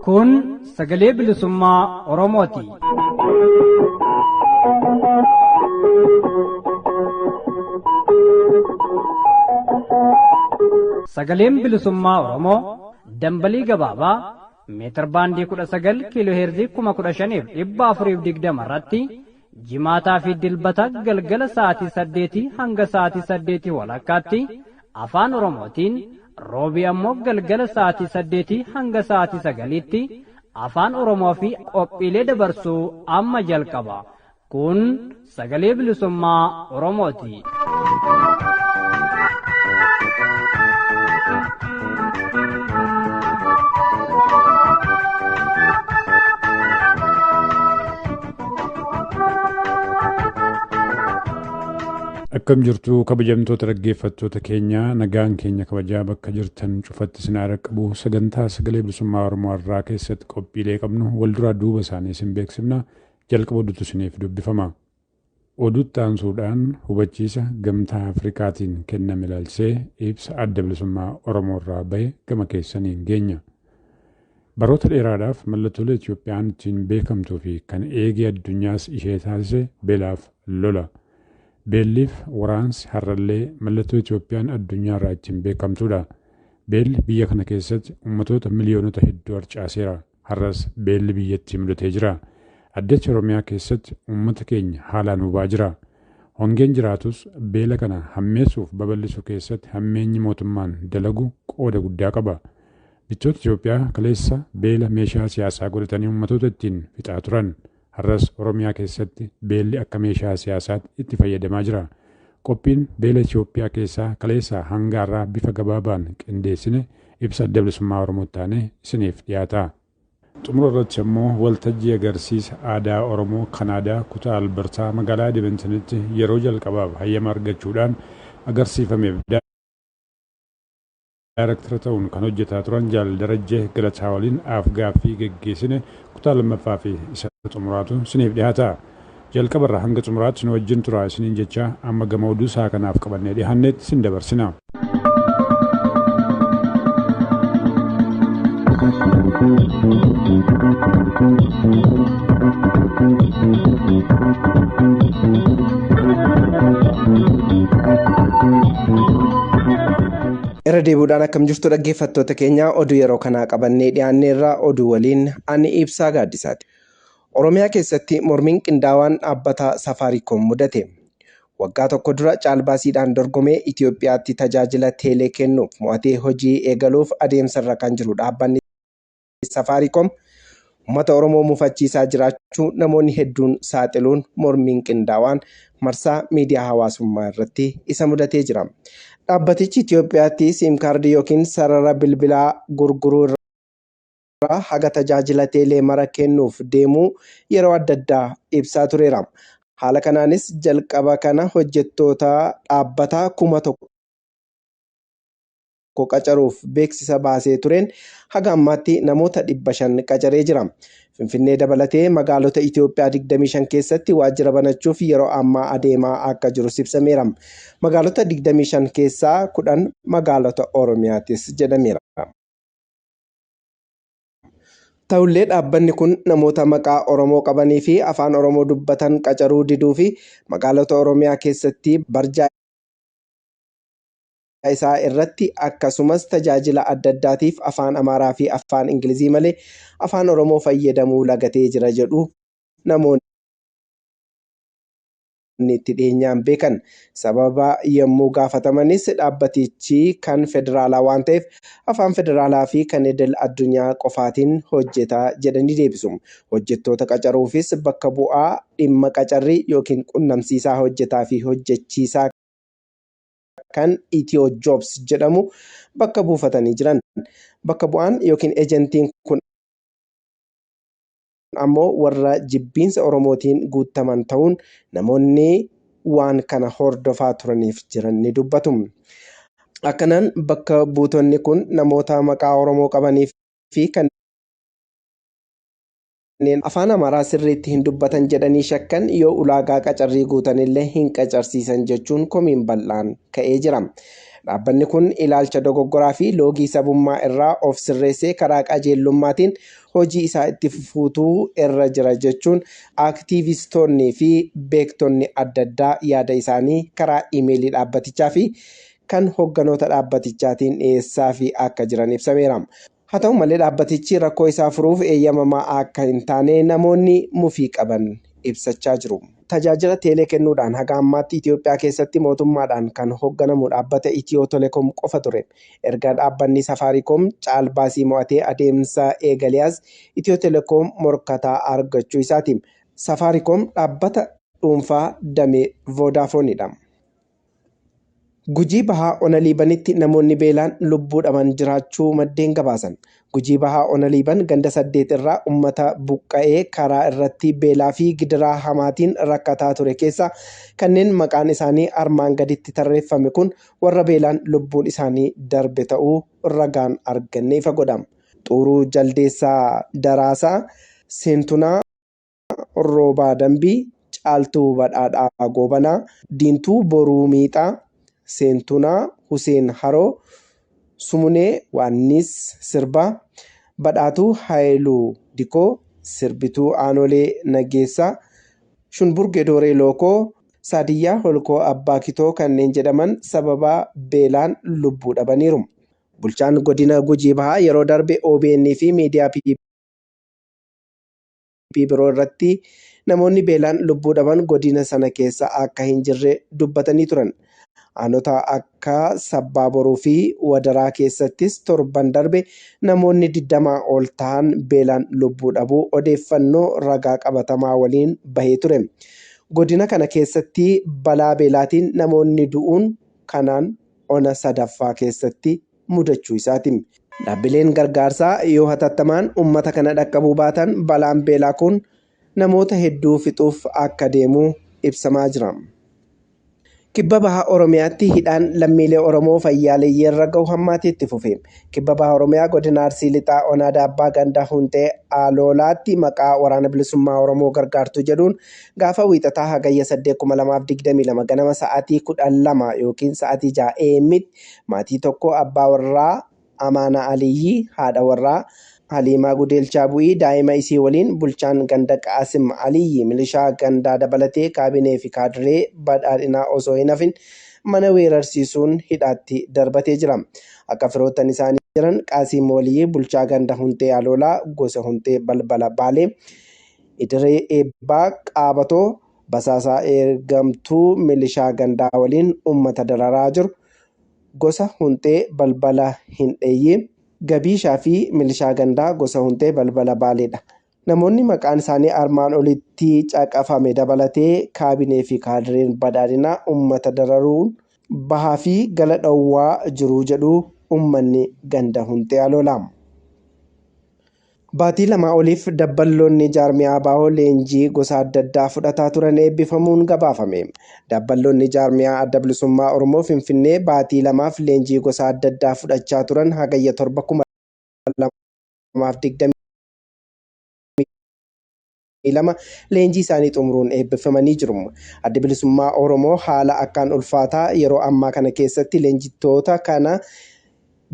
Kun sagalee bilisummaa Oromooti. Sagaleen bilisummaa Oromoo dambalii gabaabaa meetir baandii 19 kiiloo heerzii 15,420 irratti jimaataa fi dilbata galgala sa'aatii 8 hanga sa'aatii 8 walakkaatti afaan Oromootiin, roobii ammoo galgala sa'aatii 8 hanga sa'aatii 9tti afaan Oromoo fi qophiilee dabarsuu amma jalqaba. Kun sagalee bilisummaa Oromooti. Akkam jirtu kabajamtoota dhaggeeffattoota keenya? Nagaan keenya kabajaa bakka jirtan cufatti isin haa qabu. Sagantaa sagalee bilisummaa Oromoo irraa keessatti qophiilee qabnu wal duraa duuba isaanii isin beeksifna. Jalqaba oduutu isiniif dubbifama. Oduutti aansuudhaan hubachiisa gamtaa Afrikaatiin kenname ilaalchisee ibsa adda bilisummaa Oromoo irraa bahe gama keessaniin geenya. Baroota dheeraadhaaf mallattoolee Itoophiyaan ittiin beekamtuu fi kan eegee addunyaas ishee taasise beelaaf lola. Beelliif waraansi har'allee mallattoo Itoophiyaan addunyaarraa ittiin beekamtudha. Beelli biyya kana keessatti ummatoota miliyoonota hedduu harcaaseera. Har'as beelli biyyattii mudatee jira. Addachi Oromiyaa keessatti uummata keenya haalaan hubaa jira. Hongeen jiraatus beela kana hammeessuuf babal'isuu keessatti hammeenyi mootummaan dalagu qooda guddaa qaba. Bittoota Itoophiyaa kaleessa beela meeshaa siyaasaa godhatanii uummatoota ittiin fixaa turan. Har'as Oromiyaa keessatti beelli akka meeshaa siyaasaatti itti fayyadamaa jira. Qophiin beela Itoophiyaa keessaa kaleessaa hanga har'aa bifa gabaabaan qindeessine ibsa adda bilisummaa Oromoo taanee isiniif dhiyaata. Xumura irratti immoo waltajjii agarsiisa aadaa Oromoo Kanaadaa kutaa Albertaa magaalaa Edmontonitti yeroo jalqabaaf hayyama argachuudhaan agarsiifameef daayirektara ta'uun kan hojjetaa turan Jaal Darajjee Galataa waliin af-gaaffii geggeessine kutaa lammaffaa fi isa xumuraatu isiniif dhiyaata. Jalqabarraa hanga xumuraatti nu wajjin turaa isiniin jecha amma gama oduu isaa kanaaf qabannee dhiyaanneetti isin dabarsina. Irra deebi'uudhaan akkam jirtu dhaggeeffattoota keenya? Oduu yeroo kanaa qabannee dhiyaanneerra. Oduu waliin ani Ibsaa Gaaddisaati. Oromiyaa keessatti mormiin qindaawaan dhaabbata Safaariikoom mudate. Waggaa tokko dura caalbaasiidhaan dorgomee Itoophiyaatti tajaajila teelee kennuuf mo'atee hojii eegaluuf adeemsarra kan jiru dhaabbanni Safaariikoom uummata Oromoo mufachiisaa jiraachuu namoonni hedduun saaxiluun mormiin qindaawaan marsaa miidiyaa hawaasummaa irratti isa mudatee jira. Dhaabbatichi Itoophiyaatti siim kaardii yookiin sarara bilbilaa gurguruu irraa haga tajaajila teelee mara kennuuf deemuu yeroo adda addaa ibsaa tureera. Haala kanaanis jalqaba kana hojjettoota dhaabbataa 1000 qacaruuf beeksisa baasee tureen haga ammaatti namoota 500 qacaree jira. Finfinnee dabalatee magaalota Itoophiyaa 25 keessatti waajjira banachuuf yeroo ammaa adeemaa akka jirus ibsameera. Magaalota 25 keessaa 10 magaalota Oromiyaatis jedhameera. Ta'ullee dhaabbanni kun namoota maqaa Oromoo qabanii fi afaan Oromoo dubbatan qacaruu diduu fi magaalota Oromiyaa keessatti barjaa isaa irratti akkasumas tajaajila adda addaatiif afaan Amaaraa fi afaan Ingilizii malee afaan Oromoo fayyadamuu lagatee jira jedhu namoonni itti dhiyeenyaan beekan. Sababa yommuu gaafatamanis dhaabbatichi kan federaalaa waan ta'eef afaan federaalaa fi kan idil addunyaa qofaatiin hojjeta jedhanii deebisu. Hojjettoota qacaruufis bakka bu'aa dhimma qacarrii yookiin qunnamsiisaa hojjetaa fi hojjechiisaa kan Ethio Jobs jedhamu bakka buufatanii jiran. Bakka bu'aan yookiin ejentiin kun ammoo warra jibbiinsa Oromootiin guuttaman ta'uun namoonni waan kana hordofaa turaniif jiran ni dubbatu. Akkanaan bakka buutonni kun namoota maqaa Oromoo qabanii fi kanneen afaan Amaaraa sirriitti hin dubbatan jedhanii shakkan yoo ulaagaa qacarrii guutanillee hin qacarsiisan jechuun komiin bal'aan ka'ee jira. Dhaabbanni kun ilaalcha dogoggoraa fi loogii sabummaa irraa of sirreessee karaa qajeellummaatiin hojii isaa itti fufuutuu irra jira jechuun aktiivistoonnii fi beektonni adda addaa yaada isaanii karaa iimeelii dhaabbatichaa fi kan hogganoota dhaabbatichaatiin dhiyeessaa fi akka jiran ibsameera. Haa ta'u malee dhaabbatichi rakkoo isaa furuuf eeyyamamaa akka hin taane namoonni mufii qaban ibsachaa jiru. Tajaajila teelee kennuudhaan haga ammaatti Itoophiyaa keessatti mootummaadhaan kan hoogganamu dhaabbata Itiyoo Telekoom qofa ture. Erga dhaabbanni Safaariikoom caalbaasii mo'atee adeemsa eegalee as Itiyoo Telekoom morkataa argachuu isaati. Safaariikoom dhaabbata dhuunfaa damee Voodaafoonidha. Gujii Bahaa Ona Liibanitti namoonni beelaan lubbuu dhaban jiraachuu maddeen gabaasan. Gujii Bahaa Ona Liiban ganda 8 irraa uummata buqqa'ee karaa irratti beelaa fi gidiraa hamaatiin rakkataa ture keessa kanneen maqaan isaanii armaan gaditti tarreeffame kun warra beelaan lubbuun isaanii darbe ta'uu ragaan arganne ifa godha. Xuuruu Jaldeessaa Daraasaa, Seentunaa Roobaa Dambii, Caaltuu Badhaadhaa Goobanaa, Diintuu Boruu Miixaa, Seentunaa Huseen Haroo, Sumunee Waannis Sirbaa, Badhaatuu Haayiluu Dikoo, Sirbituu Aanolee Nageessaa, Shunburgee Dooree Lookoo, Saadiyyaa Holkoo Abbaa Kitoo kanneen jedhaman sababa beelaan lubbuu dhabaniiru. Bulchaan godina Gujii Bahaa yeroo darbe OBN fi miidiyaa PP biroo irratti namoonni beelaan lubbuu dhaban godina sana keessa akka hin jirre dubbatanii turan. Aanota akka Sabbaa Boruu fi Wadaraa keessattis torban darbe namoonni 20 ol ta'an beelaan lubbuu dhabuu odeeffannoo ragaa qabatamaa waliin bahee ture. Godina kana keessatti balaa beelaatiin namoonni du'uun kanaan ona sadaffaa keessatti mudachuu isaati. Dhaabbileen gargaarsaa yoo hatattamaan uummata kana dhaqqabuu baatan balaan beelaa kun namoota hedduu fixuuf akka deemu ibsamaa jira. Kibba Baha Oromiyaatti hidhaan lammiilee Oromoo fayyaaleeyyii irra gahu hammaatee itti fufe. Kibba Baha Oromiyaa godina Arsii Lixaa Onaa Daabbaa Ganda Hundee Aloolaatti maqaa Waraana Bilisummaa Oromoo gargaartuu jedhuun gaafa Wiixataa Hagayya 8,2022 ganama sa'aatii 12 yookiin sa'aatii 6 AM'tti maatii tokko abbaa warraa Amaanaa Aliyyii, haadha warraa Haliimaa Gudeelchaa Bu'ii daa'ima isii waliin bulchaan ganda Qaasim Aliyyi milishaa gandaa dabalatee kaabinee fi kaadiree badhaadhinaa osoo hin hafin mana weerarsiisuun hidhaatti darbatee jira. Akka firoottan isaanii jiran Qaasiim Waliyyi bulchaa ganda Huntee Aloolaa gosa Huntee balbala Baalee, Idiree Eebbaa Qaabatoo basaasaa ergamtuu milishaa gandaa waliin uummata dararaa jiru, gosa Hunxee balbala Hindheeyyii, Gabiishaa fi milishaa gandaa gosa Hunxee balbala Baaleedha. Namoonni maqaan isaanii armaan olitti caqafame dabalatee kaabinee fi kaadireen badhaadhinaa uummata dararuun bahaa fi gala dhowwaa jiru jedhu uummanni ganda Hunxee Aloolaa. Baatii lamaa oliif dabballoonni jaarmiyaa ABO leenjii gosa adda addaa fudhataa turan eebbifamuun gabaafame. Dabballoonni jaarmiyaa Adda Bilisummaa Oromoo Finfinnee baatii lamaaf leenjii gosa adda addaa fudhachaa turan Hagayya 7, 2022 leenjii isaanii xumuruun eebbifamanii jiru. Addi Bilisummaa Oromoo haala akkaan ulfaataa yeroo ammaa kana keessatti leenjitoota kana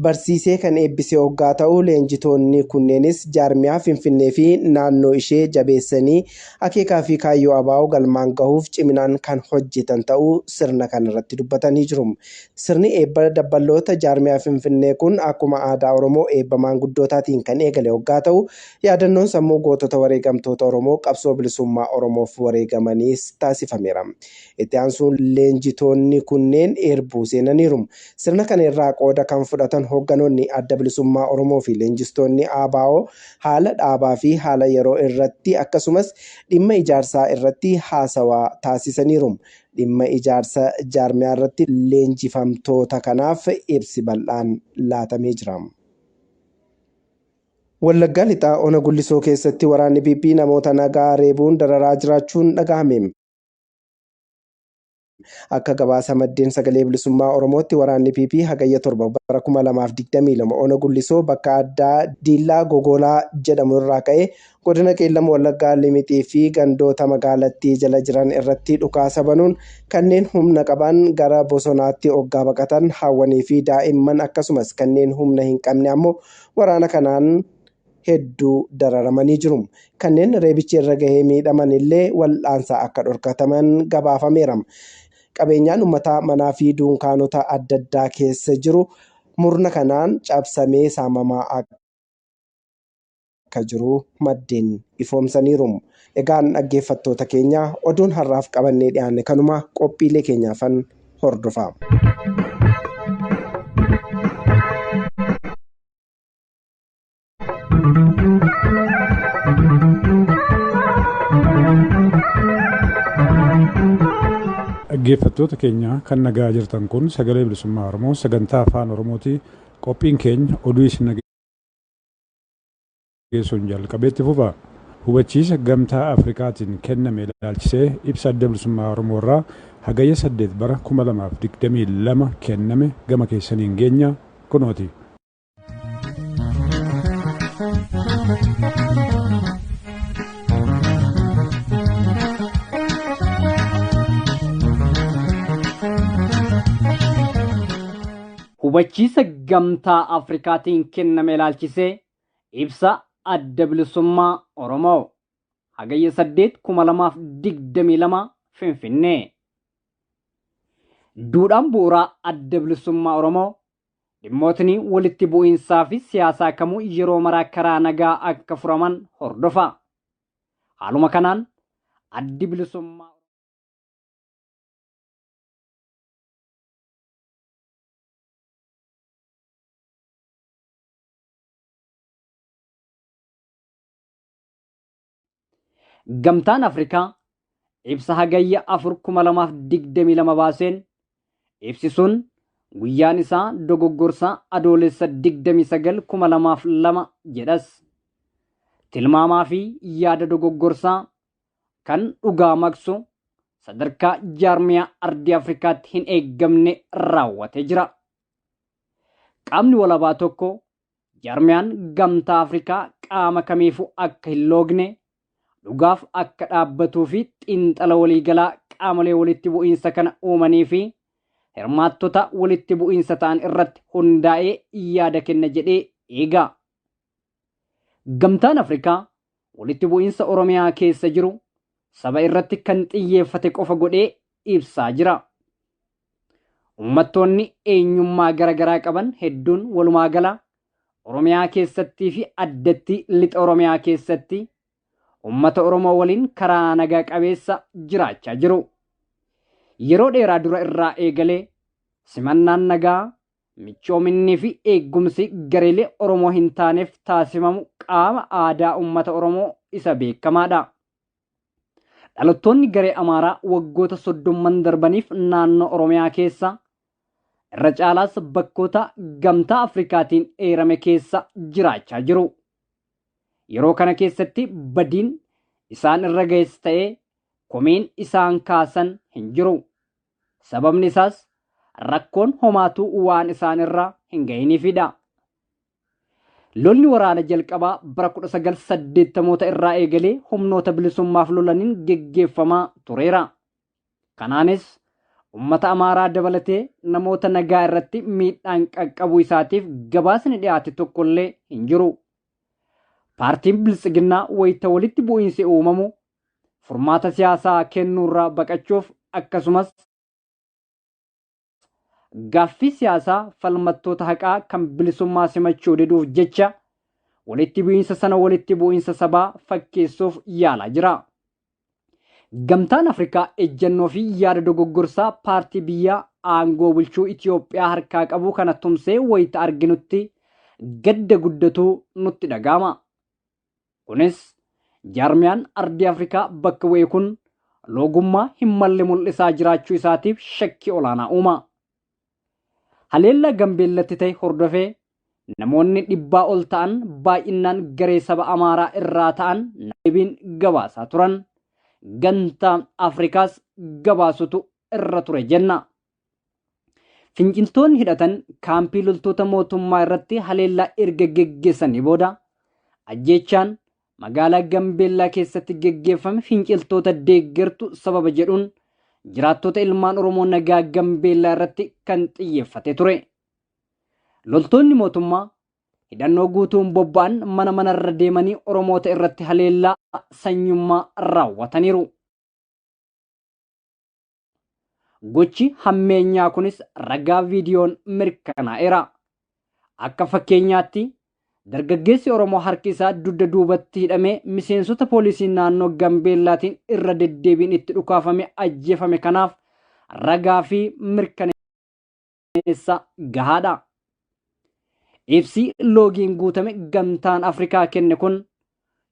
barsiisee kan eebbise hoggaa ta'u, leenjitoonni kunneenis jaarmiyaa Finfinnee fi naannoo ishee jabeessanii akeekaa fi kaayyoo ABO galmaan gahuuf ciminaan kan hojjetan ta'uu sirna kanarratti dubbatanii jiru. Sirni eebba dabballoota jaarmiyaa Finfinnee kun akkuma aadaa Oromoo eebba maanguddootaatiin kan eegale hoggaa ta'u, yaadannoon sammuu gootota wareegamtoota Oromoo qabsoo bilisummaa Oromoof wareegamaniis taasifameera. Itti aansuun leenjitoonni kunneen erbuu seenaniiru. Sirna kana irraa qooda kan fudhatan hoogganoonni Adda Bilisummaa Oromoo fi leenjistoonni ABO haala dhaabaa fi haala yeroo irratti akkasumas dhimma ijaarsaa irratti haasawaa taasisaniiru. Dhimma ijaarsa jaarmiyaa irratti leenjifamtoota kanaaf ibsi bal'aan laatamee jira. Wallaggaa Lixaa Ona Gullisoo keessatti waraanni PP namoota nagaa reebuun dararaa jiraachuun dhagahame. Akka gabaasa maddeen Sagalee Bilisummaa Oromootti waraanni PP Hagayya 7 bara 2022 Ona Gullisoo bakka addaa Diillaa Gogolaa jedhamu irraa ka'ee godina Qeellam Wallaggaa Limixii fi gandoota magaalattii jala jiran irratti dhukaasa banuun kanneen humna qaban gara bosonaatti oggaa baqatan hawwanii fi daa'imman akkasumas kanneen humna hin qabne ammoo waraana kanaan hedduu dararamanii jiru. Kanneen reebichi irra gahee miidhaman illee wal'aansa akka dhorkataman gabaafameera. Qabeenyaan uummataa manaa fi dunkaanota adda addaa keessa jiru murna kanaan cabsamee saamamaa akka jiru maddeen ifoomsaniiru. Egaan dhaggeeffattoota keenya oduun har'aaf qabannee dhiyaanne kanuma qophiilee keenyaafan hordofaa. Dhaggeeffattoota keenya kan nagaa jirtan kun Sagalee Bilisummaa Oromoo sagantaa Afaan Oromooti. Qophiin keenya oduu isin dhageessuun jalqabeetti fufa. Hubachiisa Gamtaa Afrikaatiin kenname ilaalchisee ibsa Adda Bilisummaa Oromoo irraa Hagayya 8 bara 2022 kenname gama keessaniin geenya kunooti. Hubachiisa Gamtaa Afrikaatiin kenname ilaalchisee ibsa Adda Bilisummaa Oromoo. Hagayya 8, 2022 Finfinnee. Duudhaan bu'uuraa Adda Bilisummaa Oromoo dhimmootni walitti bu'iinsaa fi siyaasaa kamuu yeroo maraa karaa nagaa akka furaman hordofa. Haaluma kanaan Addi Bilisummaa Gamtaan Afrikaa ibsa Hagayya 4, 2022 baaseen ibsi sun guyyaan isaa dogoggorsaa Adoolessa 29, 2002 jedhas. Tilmaamaa fi yaada dogoggorsaa kan dhugaa maqsu sadarkaa jaarmiyaa ardii Afrikaatti hin eeggamne raawwatee jira. Qaamni walabaa tokko jaarmiyaan Gamtaa Afrikaa qaama kamiifuu akka hin loogne, dhugaaf akka dhaabbatuu fi xiinxala waliigalaa qaamolee walitti bu'iinsa kana uumanii fi hirmaattota walitti bu'iinsa ta'an irratti hundaa'ee yaada kenna jedhee eega. Gamtaan Afrikaa walitti bu'iinsa Oromiyaa keessa jiru saba irratti kan xiyyeeffate qofa godhee ibsaa jira. Uummattoonni eenyummaa garaagaraa qaban hedduun walumaa gala Oromiyaa keessattii fi addatti lixa Oromiyaa keessatti uummata Oromoo waliin karaa nagaa qabeessa jiraachaa jiru. Yeroo dheeraa dura irraa eegalee simannaan nagaa, michoominnii fi eegumsi gareelee Oromoo hin taaneef taasifamu qaama aadaa uummata Oromoo isa beekamaadha. Dhalattoonni garee Amaaraa waggoota soddomman darbaniif naannoo Oromiyaa keessa irra caalaas bakkoota Gamtaa Afrikaatiin eerame keessa jiraachaa jiru. Yeroo kana keessatti badiin isaan irra ga'es ta'ee komiin isaan kaasan hin jiru. Sababni isaas rakkoon homaatuu waan isaan irra hin ga'iniifidha. Lolli waraana jalqabaa bara 1980moota irraa eegalee humnoota bilisummaaf lolaniin geggeeffamaa tureera. Kanaanis uummata Amaaraa dabalatee namoota nagaa irratti miidhaan qaqqabuu isaatiif gabaasni dhiyaate tokkollee hin jiru. Paartiin Biltsiginnaa wayita walitti bu'iinsi uumamu furmaata siyaasaa kennuurraa baqachuuf akkasumas gaaffii siyaasaa falmattoota haqaa kan bilisummaa simachuu diduuf jecha walitti bu'iinsa sana walitti bu'iinsa sabaa fakkeessuuf yaalaa jira. Gamtaan Afrikaa ejjennoo fi yaada dogoggorsaa paartii biyyaa aangoo bulchuu Itoophiyaa harkaa qabu kana tumsee wayita arginutti gadda guddatu nutti dhaga'ama. Kunis jaarmiyaan ardii Afrikaa bakka bu'e kun loogummaa hin malle mul'isaa jiraachuu isaatiif shakkii olaanaa uuma. Haleellaa Gambeellatti ta'e hordofee namoonni dhibbaa ol ta'an baay'inaan garee saba Amaaraa irraa ta'an deebiin gabaasaa turan. Gamtaan Afrikaas gabaasutu irra ture jenna. Finciltoonni hidhatan kaampii loltoota mootummaa irratti haleellaa erga geggeessanii booda ajjeechaan magaalaa Gambeellaa keessatti geggeeffame finciltoota deeggartu sababa jedhuun jiraattota ilmaan Oromoo nagaa Gambeellaa irratti kan xiyyeeffate ture. Loltoonni mootummaa hidhannoo guutuun bobba'an mana manarra deemanii Oromoota irratti haleellaa sanyummaa raawwataniiru. Gochi hammeenyaa kunis ragaa viidiyoon mirkanaa'eera. Akka fakkeenyaatti dargaggeessi Oromoo harki isaa dugda duubatti hidhamee miseensota poolisii naannoo Gambeellaatiin irra deddeebiin itti dhukaafame ajjeefame kanaaf ragaa fi mirkaneessa gahaadha. Ibsi loogiin guutame gamtaan Afrikaa kenne kun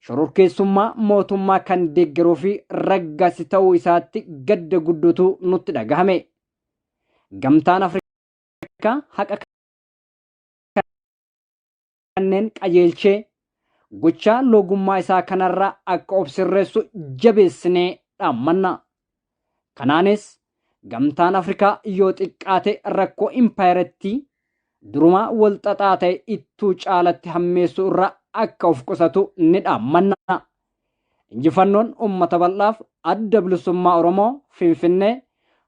shororkeessummaa mootummaa kan deeggaruu fi raggaasi ta'uu isaatti gadda guddotu nutti dhagahame. Gamtaan Afrikaa haqa kanneen qajeelchee gochaa loogummaa isaa kanarraa akka of sirreessu jabeessinee dhaammanna. Kanaanis gamtaan Afrikaa yoo xiqqaate rakkoo impaayerattii durumaa wal xaxaa ta'e ittuu caalatti hammeessuu irraa akka of qusatu ni dhaammanna. Injifannoon uummata bal'aaf adda bilisummaa Oromoo Finfinnee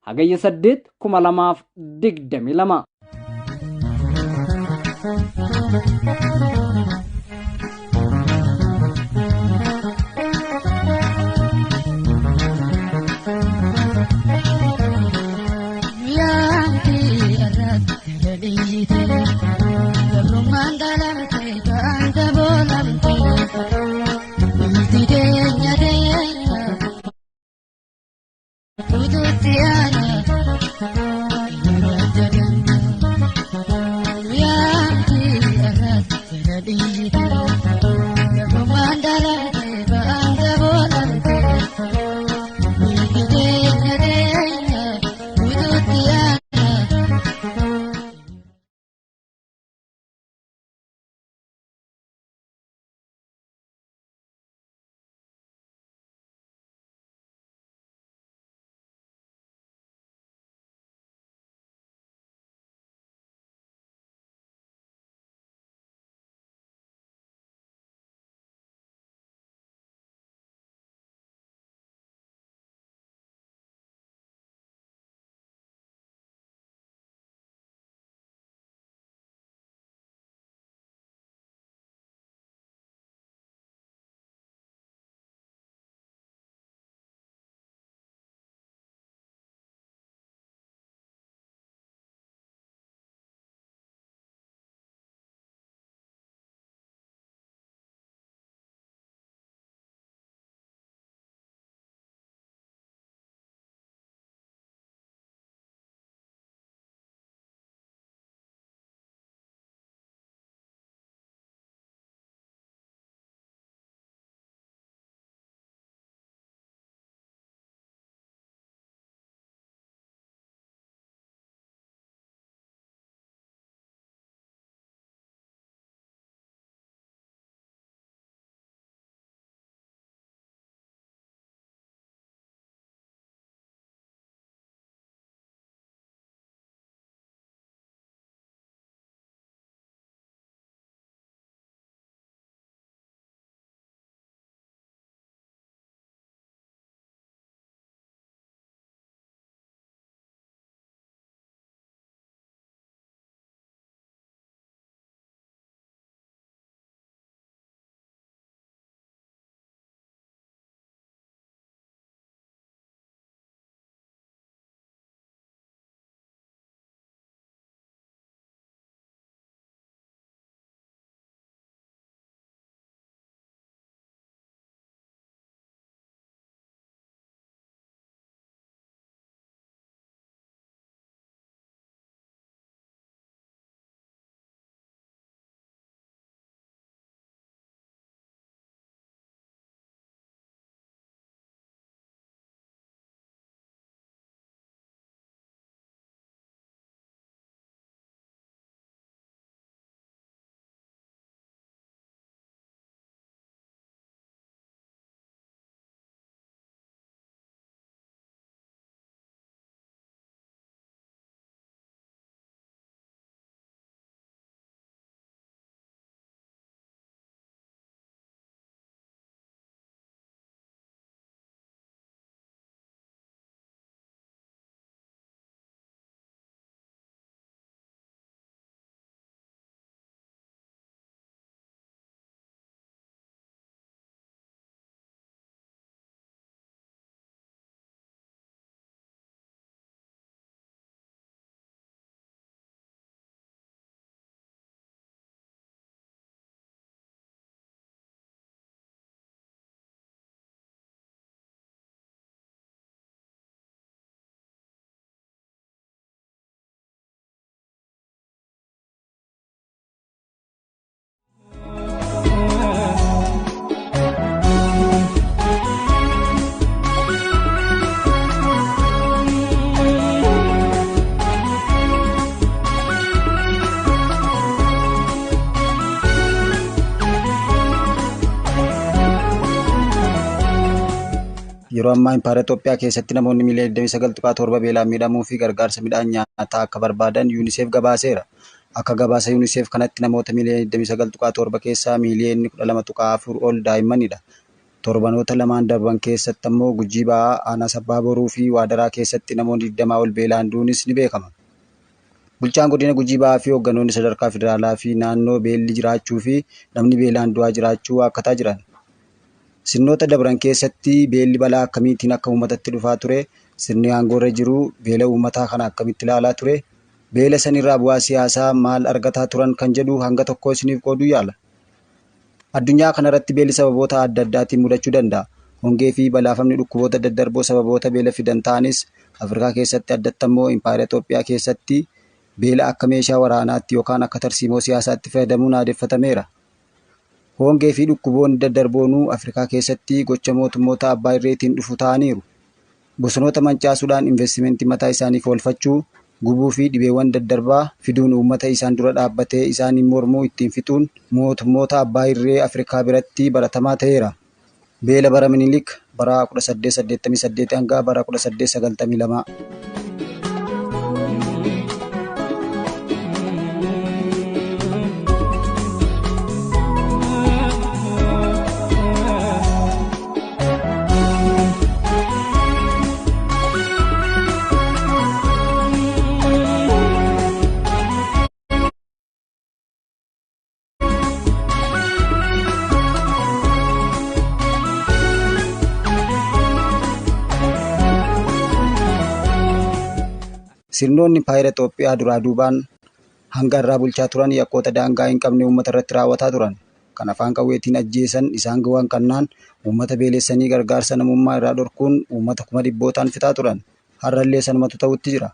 hagayya 8 2022. Yeroo ammaa Impaayera Itoophiyaa keessatti namoonni miiliyoona 29.7 beelaan miidhamuu fi gargaarsa midhaan nyaataa akka barbaadan UNICEF gabaaseera. Akka gabaasa UNICEF kanatti namoota miiliyoona 29.7 keessaa miiliyoonni 12.4 ol daa'immanidha. Torbanoota lamaan darban keessatti ammoo Gujii Ba'aa, Aanaa Sabbaa Boruu fi Waadaraa keessatti namoonni 20 ol beelaan du'uunis ni beekama. Bulchaan godina Gujii Ba'aa fi hoogganoonni sadarkaa federaalaa fi naannoo beelli jiraachuu fi namni beelaan du'aa jiraachuu waakkataa jiran. Sirnoota dabran keessatti beelli balaa akkamiitiin akka uummatatti dhufaa ture, sirni aangoorra jiru beela uummataa kana akkamitti ilaalaa ture, beela sanirraa bu'aa siyaasaa maal argataa turan kan jedhu hanga tokko isiniif qooduu yaala. Addunyaa kanarratti beelli sababoota adda addaatiin mudachuu danda'a. Hongee fi balaafamni dhukkuboota daddarboo sababoota beela fidan ta'anis Afrikaa keessatti addatti ammoo Impaayera Itoophiyaa keessatti beela akka meeshaa waraanaatti yookaan akka tarsiimoo siyaasaatti fayyadamuun aadeffatameera. Hongee fi dhukkuboonni daddarboonuu Afrikaa keessatti gocha mootummoota abbaa irreetiin dhufu ta'aniiru. Bosonoota mancaasuudhaan investimentii mataa isaaniif oolfachuu, gubuu fi dhibeewwan daddarbaa fiduun uummata isaan dura dhaabbatee isaaniin mormuu ittiin fixuun mootummoota abbaa irree Afrikaa biratti baratamaa ta'eera. Beela bara Minilik bara 1888 hanga bara 1892. Sirnoonni Impaayera Itoophiyaa duraa duubaan hanga irraa bulchaa turan yakkoota daangaa hin qabne uummata irratti raawwataa turan. Kan afaan qawweetiin ajjeesan isaan gowwan kannaan uummata beelessanii gargaarsa namummaa irraa dhorkuun uummata kuma dhibbootaan fixaa turan. Har'allee sanumatu ta'utti jira.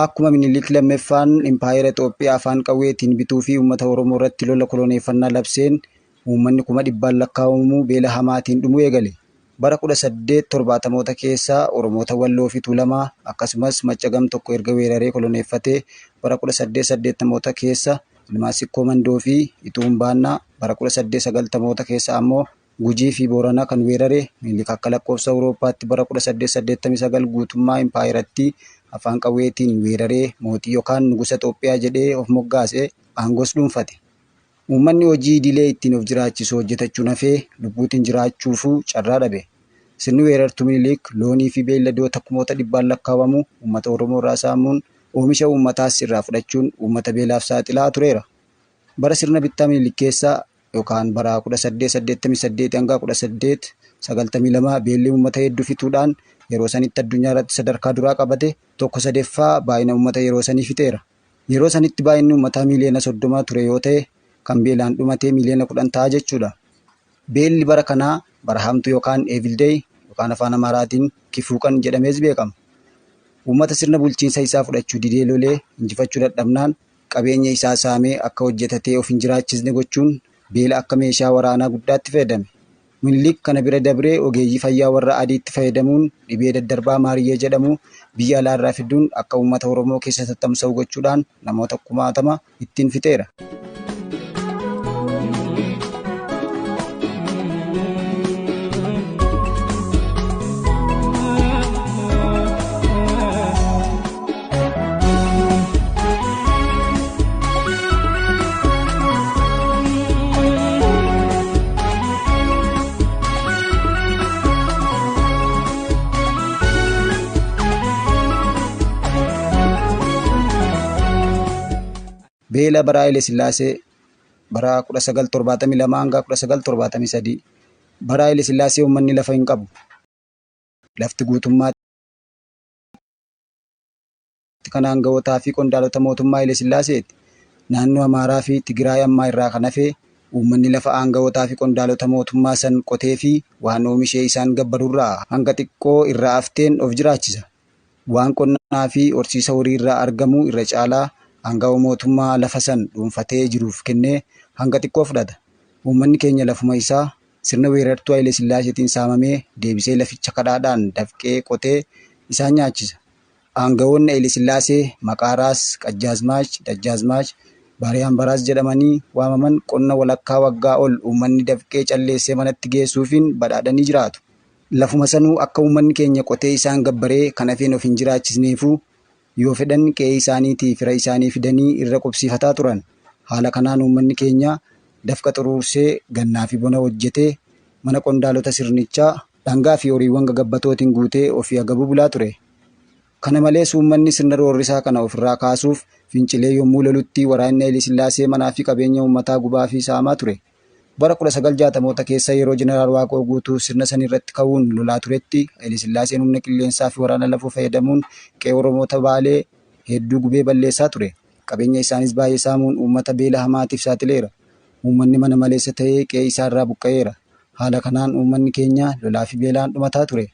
Akkuma Minilik lammaffaan Impaayera Itoophiyaa afaan qawweetiin bituu fi uummata Oromoo irratti lola koloneeffannaa labseen uummanni kuma dhibbaan lakkaa'amu beela hamaatiin dhumuu eegale. Bara 1870moota keessa Oromoota Walloo fi Tuulamaa akkasumas Macca gam tokko erga weeraree koloneeffatee bara 1880moota keessa Ilmaan Sikkoo Mandoo fi Ituun Baannaa bara 1890moota keessa ammoo Gujii fi Booranaa kan weerare Minilik akka lakkoofsa Awurooppaatti bara 1889 guutummaa Impaayeratti afaan qawweetiin weeraree mootii yookaan nugusa Itoophiyaa jedhee of moggaase aangoos dhuunfate. Uummanni hojii idilee ittiin of jiraachisu hojjetachuun hafee lubbuutiin jiraachuufuu carraa dhabe. Sirni weerartuu Minilik loonii fi beeyladoota kumoota dhibbaan lakkaa'amu uummata Oromoo irraa saamuun oomisha uummataas irraa fudhachuun uummata beelaaf saaxilaa tureera. Bara sirna bittaa Minilik keessa yookaan bara 1888 hanga 1892 beelli uummata hedduu fixuudhaan yeroo sanitti addunyaa irratti sadarkaa duraa qabate tokko sadeeffaa baay'ina uummata yeroo sanii fixeera. Yeroo sanitti baay'inni uummataa miiliyoona 30 ture yoo ta'e kan beelaan dhumatee miiliyoona 10 ta'a jechuudha. Beelli bara kanaa bara hamtuu yookaan Evil Day yookaan afaan Amaaraatiin Kifuuqan jedhamees beekama. Uummata sirna bulchiinsa isaa fudhachuu didee lolee injifachuu dadhabnaan qabeenya isaa saamee akka hojjetatee of hin jiraachisne gochuun beela akka meeshaa waraanaa guddaatti fayyadame. Minilik kana bira dabree ogeeyyii fayyaa warra adiitti fayyadamuun dhibee daddarbaa maariyyee jedhamu biyya alaarraa fiduun akka uummata Oromoo keessa tattamsa'u gochuudhaan namoota kumaatama ittiin fixeera. Beela bara Haile Sillaasee bara 1972 hanga 1973 bara Haile Sillaasee uummanni lafa hin qabu. Lafti guutummaatti kan aanga'ootaa fi qondaalota mootummaa Haile Sillaaseeti. Naannoo Amaaraa fi Tigraay ammaa irraa kan hafe uummanni lafa aanga'ootaa fi qondaalota mootummaa san qotee fi waan oomishee isaan gabbarurraa hanga xiqqoo irraa hafteen of jiraachisa. Waan qonnaa fi horsiisa horii irraa argamu irra caalaa aanga'oo mootummaa lafa san dhuunfatee jiruuf kennee hanga xiqqoo fudhata. Uummanni keenya lafuma isaa sirna weerartuu Haile Sillaaseetiin saamamee deebisee laficha kadhaadhaan dafqee qotee isaan nyaachisa. Aanga'oonni Haile Sillaasee maqaa Raas, Qajjaazmaach, Dajjaazmaach, Baariyaambaraas jedhamanii waamaman qonna walakkaa waggaa ol uummanni dafqee calleessee manatti geessuufiin badhaadhanii jiraatu. Lafuma sanuu akka uummanni keenya qotee isaan gabbaree kan hafeen of hin jiraachisneefuu yoo fedhan qe'ee isaaniitii fira isaanii fidanii irra qubsiifataa turan. Haala kanaan uummanni keenya dafqa xuruursee gannaa fi bona hojjetee mana qondaalota sirnichaa dhangaa fi horiiwwan gagabbatootiin guutee ofii agabuu bulaa ture. Kana malees uummanni sirna roorrisaa kana ofirraa kaasuuf fincilee yommuu lolutti waraanni Haile Sillaasee manaa fi qabeenya uummataa gubaa fi saamaa ture. Bara 1960moota keessa yeroo Jeneraal Waaqoo Guutuu sirna san irratti ka'uun lolaa turetti Haile Sillaaseen humna qilleensaa fi waraana lafoo fayyadamuun qe'ee Oromoota Baalee hedduu gubee balleessaa ture. Qabeenya isaanis baay'ee saamuun uummata beela hamaatiif saaxileera. Uummanni mana maleessa ta'ee qe'ee isaarraa buqqa'eera. Haala kanaan uummanni keenya lolaa fi beelaan dhumataa ture.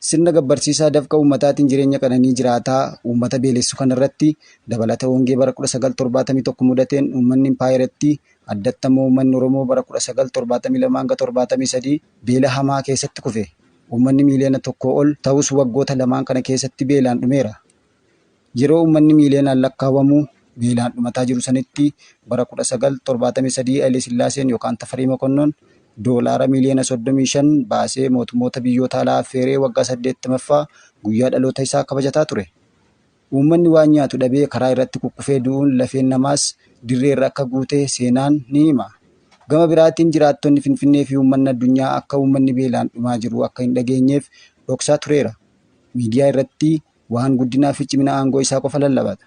Sirna gabbarsiisaa dafqa uummataatiin jireenya qananii jiraataa uummata beelessu kanarratti dabalata hongee bara 1971 mudateen uummanni impaayeratti addatti ammoo uummanni Oromoo bara 1972-73 beela hamaa keessatti kufe. Uummanni miiliyoona tokkoo ol ta'us waggoota lamaan kana keessatti beelaan dhumeera. Yeroo uummanni miiliyoonaan lakkaawwamu beelaan dhumataa jiru sanitti bara 1973 Haile Sillaaseen yookaan Tafarii Mokonnon doolaara miiliyoona 35 baasee mootummoota biyyoota alaa affeeree waggaa 80ffaa guyyaa dhaloota isaa kabajataa ture. Uummanni waan nyaatu dhabee karaa irratti kukkufee du'uun lafeen namaas dirree irra akka guute seenaan ni hima. Gama biraatiin jiraattonni Finfinnee fi uummanni addunyaa akka uummanni beelaan dhumaa jiru akka hin dhageenyeef dhoksaa tureera. Miidiyaa irratti waan guddinaa fi cimina aangoo isaa qofa lallabata.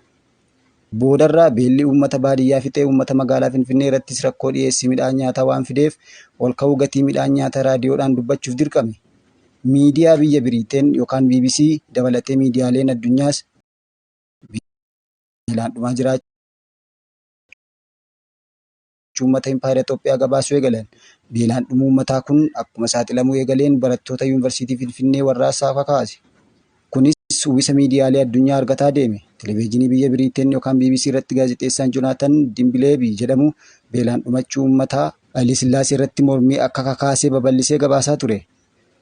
Boodarraa beelli uummata baadiyyaa fixee uummata magaalaa Finfinnee irrattis rakkoo dhiyeessii midhaan nyaataa waan fideef ol ka'uu gatii midhaan nyaataa raadiyoodhaan dubbachuuf dirqame. Miidiyaa biyya Biriiteen yookaan BBC dabalatee miidiyaaleen addunyaas beelaan dhumaa jiraachuu uummata Impaayera Itoophiyaa gabaasuu eegalan. Beelaan dhumuu uummataa kun akkuma saaxilamuu eegaleen barattoota Yuunivarsiitii Finfinnee warraaqsaaf kakaase. Kunis uwwisa miidiyaalee addunyaa argataa deeme. Televezyiinii biyya Biriiteen yookaan BBC irratti gaazexeessaan Jonaatan Dimbileebii jedhamu beelaan dhumachuu uummataa Haile Sillaasee irratti mormii akka kakaasee babal'isee gabaasaa ture.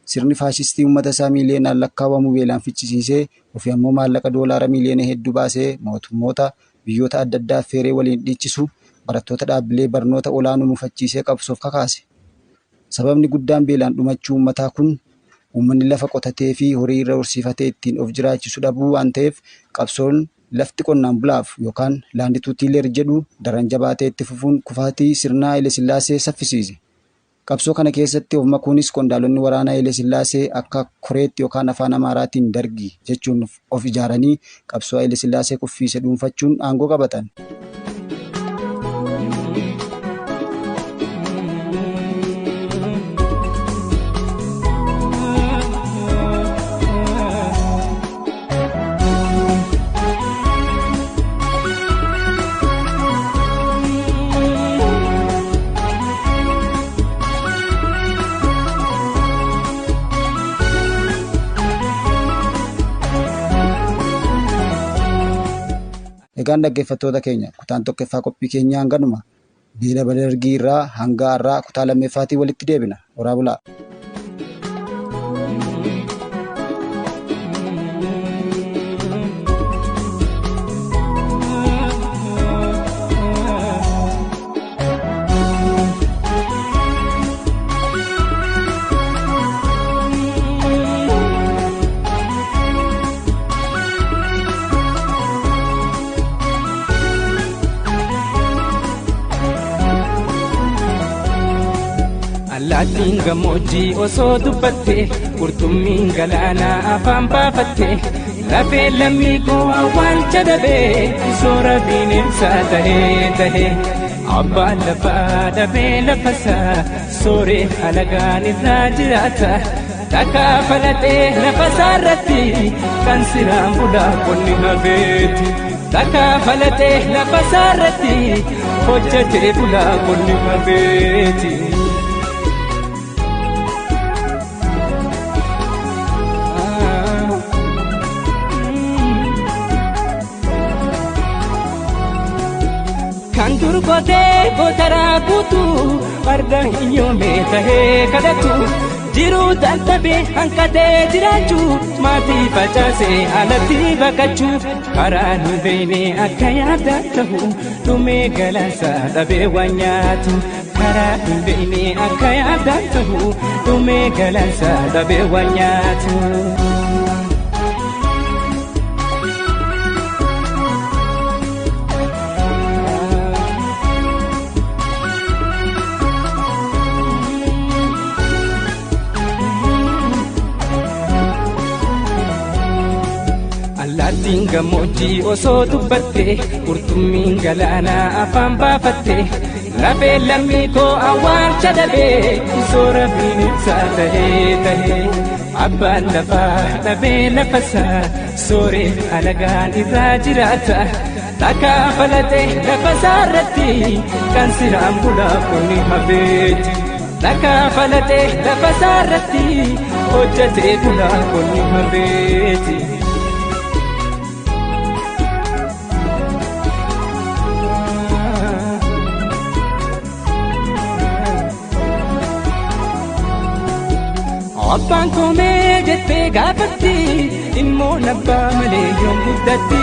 Sirni faashistii uummata isaa miiliyoonaan lakkaawwamu beelaan fichisiisee ofii ammoo maallaqa doolaara miiliyoona hedduu baasee mootummoota biyyoota adda addaa affeeree waliin dhiichisu barattoota dhaabbilee barnoota olaanoo mufachiisee qabsoof kakaase. Sababni guddaan beelaan dhumachuu uummataa kun uummanni lafa qotatee fi horii irra horsiifatee ittiin of jiraachisu dhabuu waan ta'eef qabsoon lafti qonnaan bulaaf yookaan land to tiller jedhu daran jabaatee itti fufuun kufaatii sirnaa Haile Sillaasee saffisiise. Qabsoo kana keessatti of makuunis qondaalonni waraanaa Haile Sillaasee akka koreetti yookaan afaan Amaaraatiin dargi jechuun of ijaaranii qabsoo Haile Sillaasee kuffiise dhuunfachuun aangoo qabatan. Egaan dhaggeeffattoota keenya kutaan tokkoffaa qophii keenyaa hanganuma. Beela Badargii irraa hanga har'aa kutaa lammeeffaatiin walitti deebina. Horaa bulaa. Allaattiin gammoojjii osoo dubbatte qurxummiin galaanaa afaan baafatte lafee lammii koo awwaalcha dhabee soora bineensaa tahee tahee abbaan lafaa dhabee lafasaa sooree alagaan irraa jiraata takkaa falatee lafasaa irratti kan siraan bulaa qonni hafeeti takkaa falatee lafasaa irratti hojjetee bulaa qonni hafeeti. Kan dur qotee gootaraa guutuu farda hiyyoomee tahee kadhatu Jiruu dadhabee hanqatee jiraachuu maatii facaasee alatti baqachuu karaa nu beekne akka yaada ta'u dhumee galansa dhabee waan nyaatu karaa nu beekne akka yaada ta'u dhumee galansa dhabee waan nyaatu. Allaattiin gammoojjii osoo dubbatte qurxummiin galaanaa afaan baafatte lafee lammii koo awwaalcha dhabee soora bineensaa tahee tahee abbaan lafaa dhabee lafasaa sooree alagaan irraa jiraata takkaa falatee lafasaa irratti kan siraan bulaa kuni hafeeti takkaa falatee lafasaa irratti hojjatee bulaa kuni hafeeti. Abbaan koomee jettee gaafatti immoo abbaa malee yoom guddatti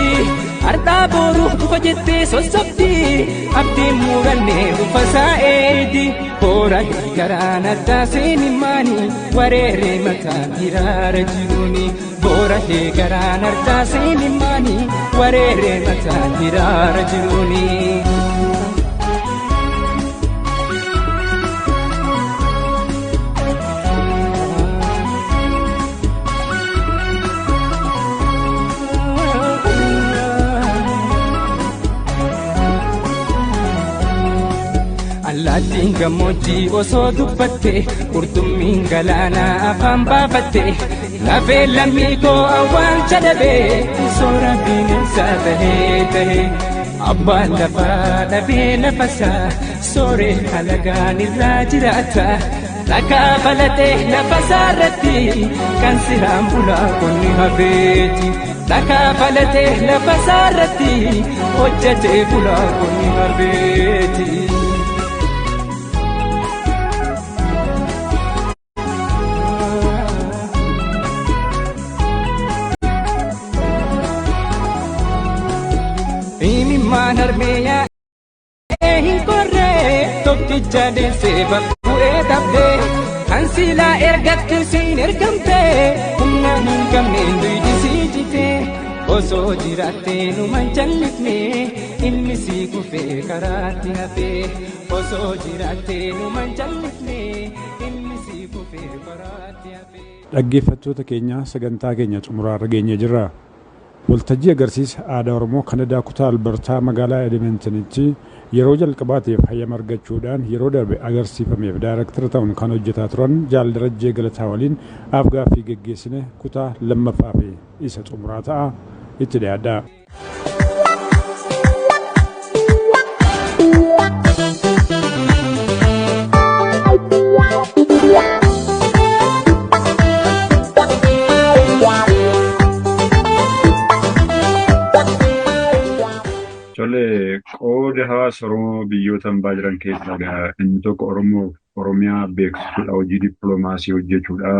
har'aa boruuf dhufa jettee sossobdi abdiin murannee dhufasaa eedi boora garaan addaa seenimaani wareeree mataan hiraara jiruuni boora garaan addaa seenimaani wareeree mataan hiraara jiruuni. Allaattiin gammoojjii osoo dubbatte qurxummiin galaanaa afaan baafatte lafee lammii koo awwaalcha dhabee soora bineensaa tahee tahee abbaan lafaa dhabee lafasaa sooree alagaan irraa jiraata takkaa falatee lafasaa irratti kan siraan bulaa konni hafeeti takkaa falatee lafasaa irratti hojjatee bulaa konni hafeeti. Imimmaan harmeeyaa hin korree tokkicha deessee bakku'ee dhabdee kan silaa ergatte siin ergamtee humna hin qabneen duydi sii jitee osoo jiraattee numan jallifne ilmi sii kufee karaatti hafee osoo jiraattee numan jallifne ilmi sii kufee karaatti hafee. Dhaggeeffattoota keenya sagantaa keenya xumuraarra geenyee jirra. Waltajjii agarsiisa aadaa Oromoo Kanadaa kutaa Albertaa magaalaa Edmontonitti yeroo jalqabaatiif hayyama argachuudhaan yeroo darbe agarsiifameef daayirektara ta'uun kan hojjetaa turan Jaal Darajjee Galataa waliin afgaaffii geggeessine kutaa lammaffaa fi isa xumuraa ta'a itti dhiyaadha. Tole qooda hawaasa Oromoo biyyoota hambaa jiran keessaa inni tokko Oromoo Oromiyaa beeksisuudha, hojii dippiloomaasii hojjechuudha,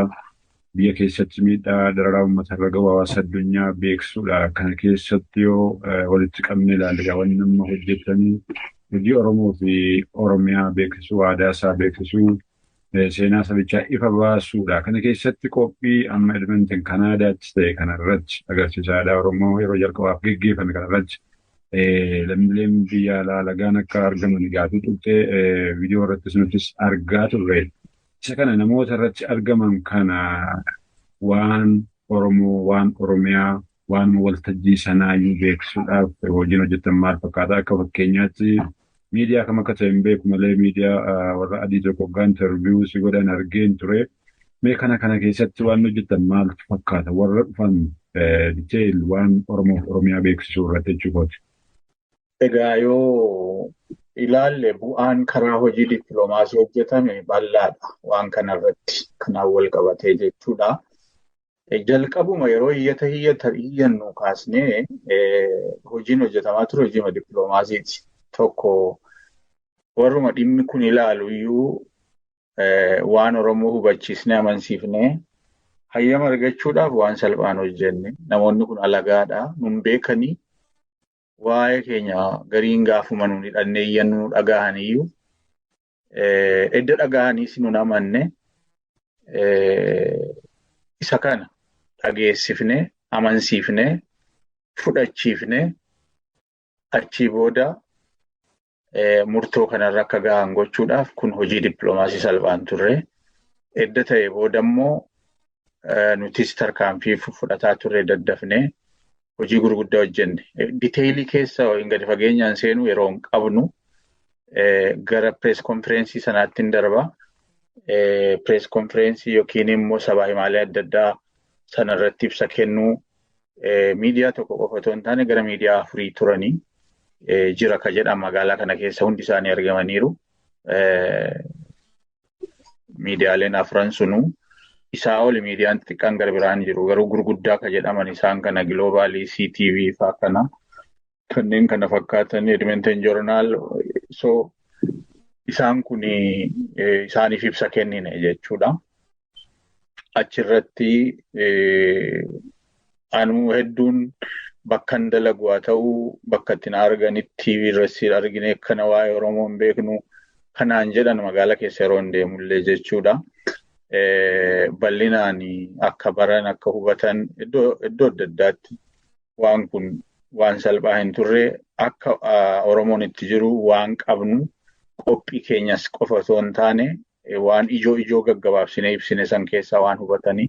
biyya keessatti miidhaa dararaa uummata irra gahu hawaasa addunyaa beeksisuudha. Kana keessatti yoo walitti qabne ilaalle wanni nama hojjetanii hojii Oromoo fi Oromiyaa beeksisuu, aadaa isaa beeksisuu, seenaa sabichaa ifa baasuudha. Kana keessatti qophii amma Edmonton Kanaadaatti ta'e kanarratti agarsiisa aadaa Oromoo yeroo jalqabaaf geggeeffame kanarratti lammiileen biyya alaa alagaan akka argaman gaaffii turte viidiyoo irrattis nutis argaa turre. Isa kana namoota irratti argaman kana waan Oromoo, waan Oromiyaa, waan waltajjii sanaayyuu beeksisuudhaaf hojiin hojjetan maal fakkaata? Akka fakkeenyaatti miidiyaa kam akka ta'e hin beeku malee miidiyaa warra adii tokko hoggaa intarviiyuu si godhan argeen ture. Mee kana keessatti waan hojjetan maal fakkaata? Warra dhufan detail waan Oromoo fi Oromiyaa beeksisuu irratti jechuudha. Egaa yoo ilaalle bu'aan karaa hojii dippiloomaasii hojjetame bal'aadha. Waan kanarratti kanaan wal qabatee jechuudha. Jalqabuma yeroo iyyannu kaasnee hojiin hojjetamaa ture hojiima dippiloomaasiiti. Tokko warruma dhimmi kun ilaalu iyyuu Waan Oromoo hubachiisnee amansiifnee hayyama argachuudhaaf waan salphaan hojjenne. Namoonni kun alagaadha. Nun beekanii waa'ee keenya gariin gaafuma nun hidhannee iyyannu nu dhagahaniyyuu edda dhagahaniis nun amanne isa kana dhageessifnee amansiifnee fudhachiifnee achii booda murtoo kanarra akka gahan gochuudhaaf kun hojii dippiloomaasii salphaan turre. Edda ta'e booda immoo nutis tarkaanfii fudhataa turre daddafnee hojii gurguddaa hojjenne. Diteeyilii keessa hin gadi fageenyaan seenuu yeroo hin qabnu gara pirees konfireensii sanaatti hin darba. Pirees konfireensii yookiin immoo sabaa himaalee adda addaa sanarratti ibsa kennuu miidiyaa tokko qofa otoo hin taane gara miidiyaa afurii turanii jira ka jedhan magaalaa kana keessa hundi isaanii argamaniiru. Miidiyaaleen afran sunuu isaa oli miidiyaan xixiqqaan gara biraan jiru garuu gurguddaa ka jedhaman isaan kana giloobaalii CTV faa kana kanneen kana fakkaatan Edmonton Journal so isaan kun isaaniif ibsa kennine jechuudha. Achirratti anuu hedduun bakkan dalagu haa ta'u bakka ittiin arganitti irratti argine kana waa'ee Oromoo hin beeknu kanaan jedhan magaalaa keessa yeroo hin deemullee jechuudha. Bal'inaan akka baran akka hubatan iddoo adda addaatti waan kun waan salphaa hin turre akka Oromoon itti jiru waan qabnu qophii keenyas qofa osoo hin taane waan ijoo ijoo gaggabaabsinee ibsine san keessaa waan hubatanii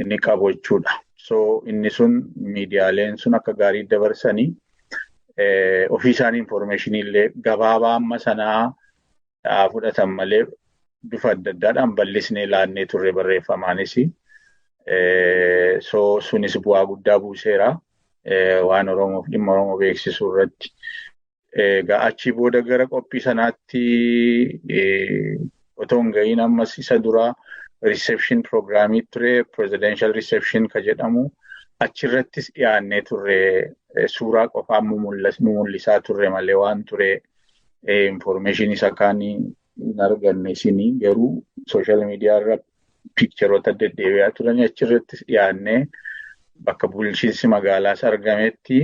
inni qabu jechuudha. So inni sun miidiyaaleen sun akka gaarii dabarsanii ofii isaanii infoormeeshinii illee gabaabaa amma sanaa fudhatan malee bifa adda addaadhaan bal'isnee laannee turre barreeffamaanis. So sunis bu'aa guddaa buuseera waan Oromoof dhimma Oromoo beeksisuu irratti. Egaa achii booda gara qophii sanaatti otoo hin ga'iin ammas isa duraa reception programii ture presidential reception ka jedhamu achirrattis dhiyaannee turre suuraa qofaa nu mul'isaa turre malee waan ture information isa kaanii hin arganne isinii garuu social media irra piikcharoota deddeebi'aa turanii achirrattis dhiyaannee bakka bulchiinsi magaalaas argametti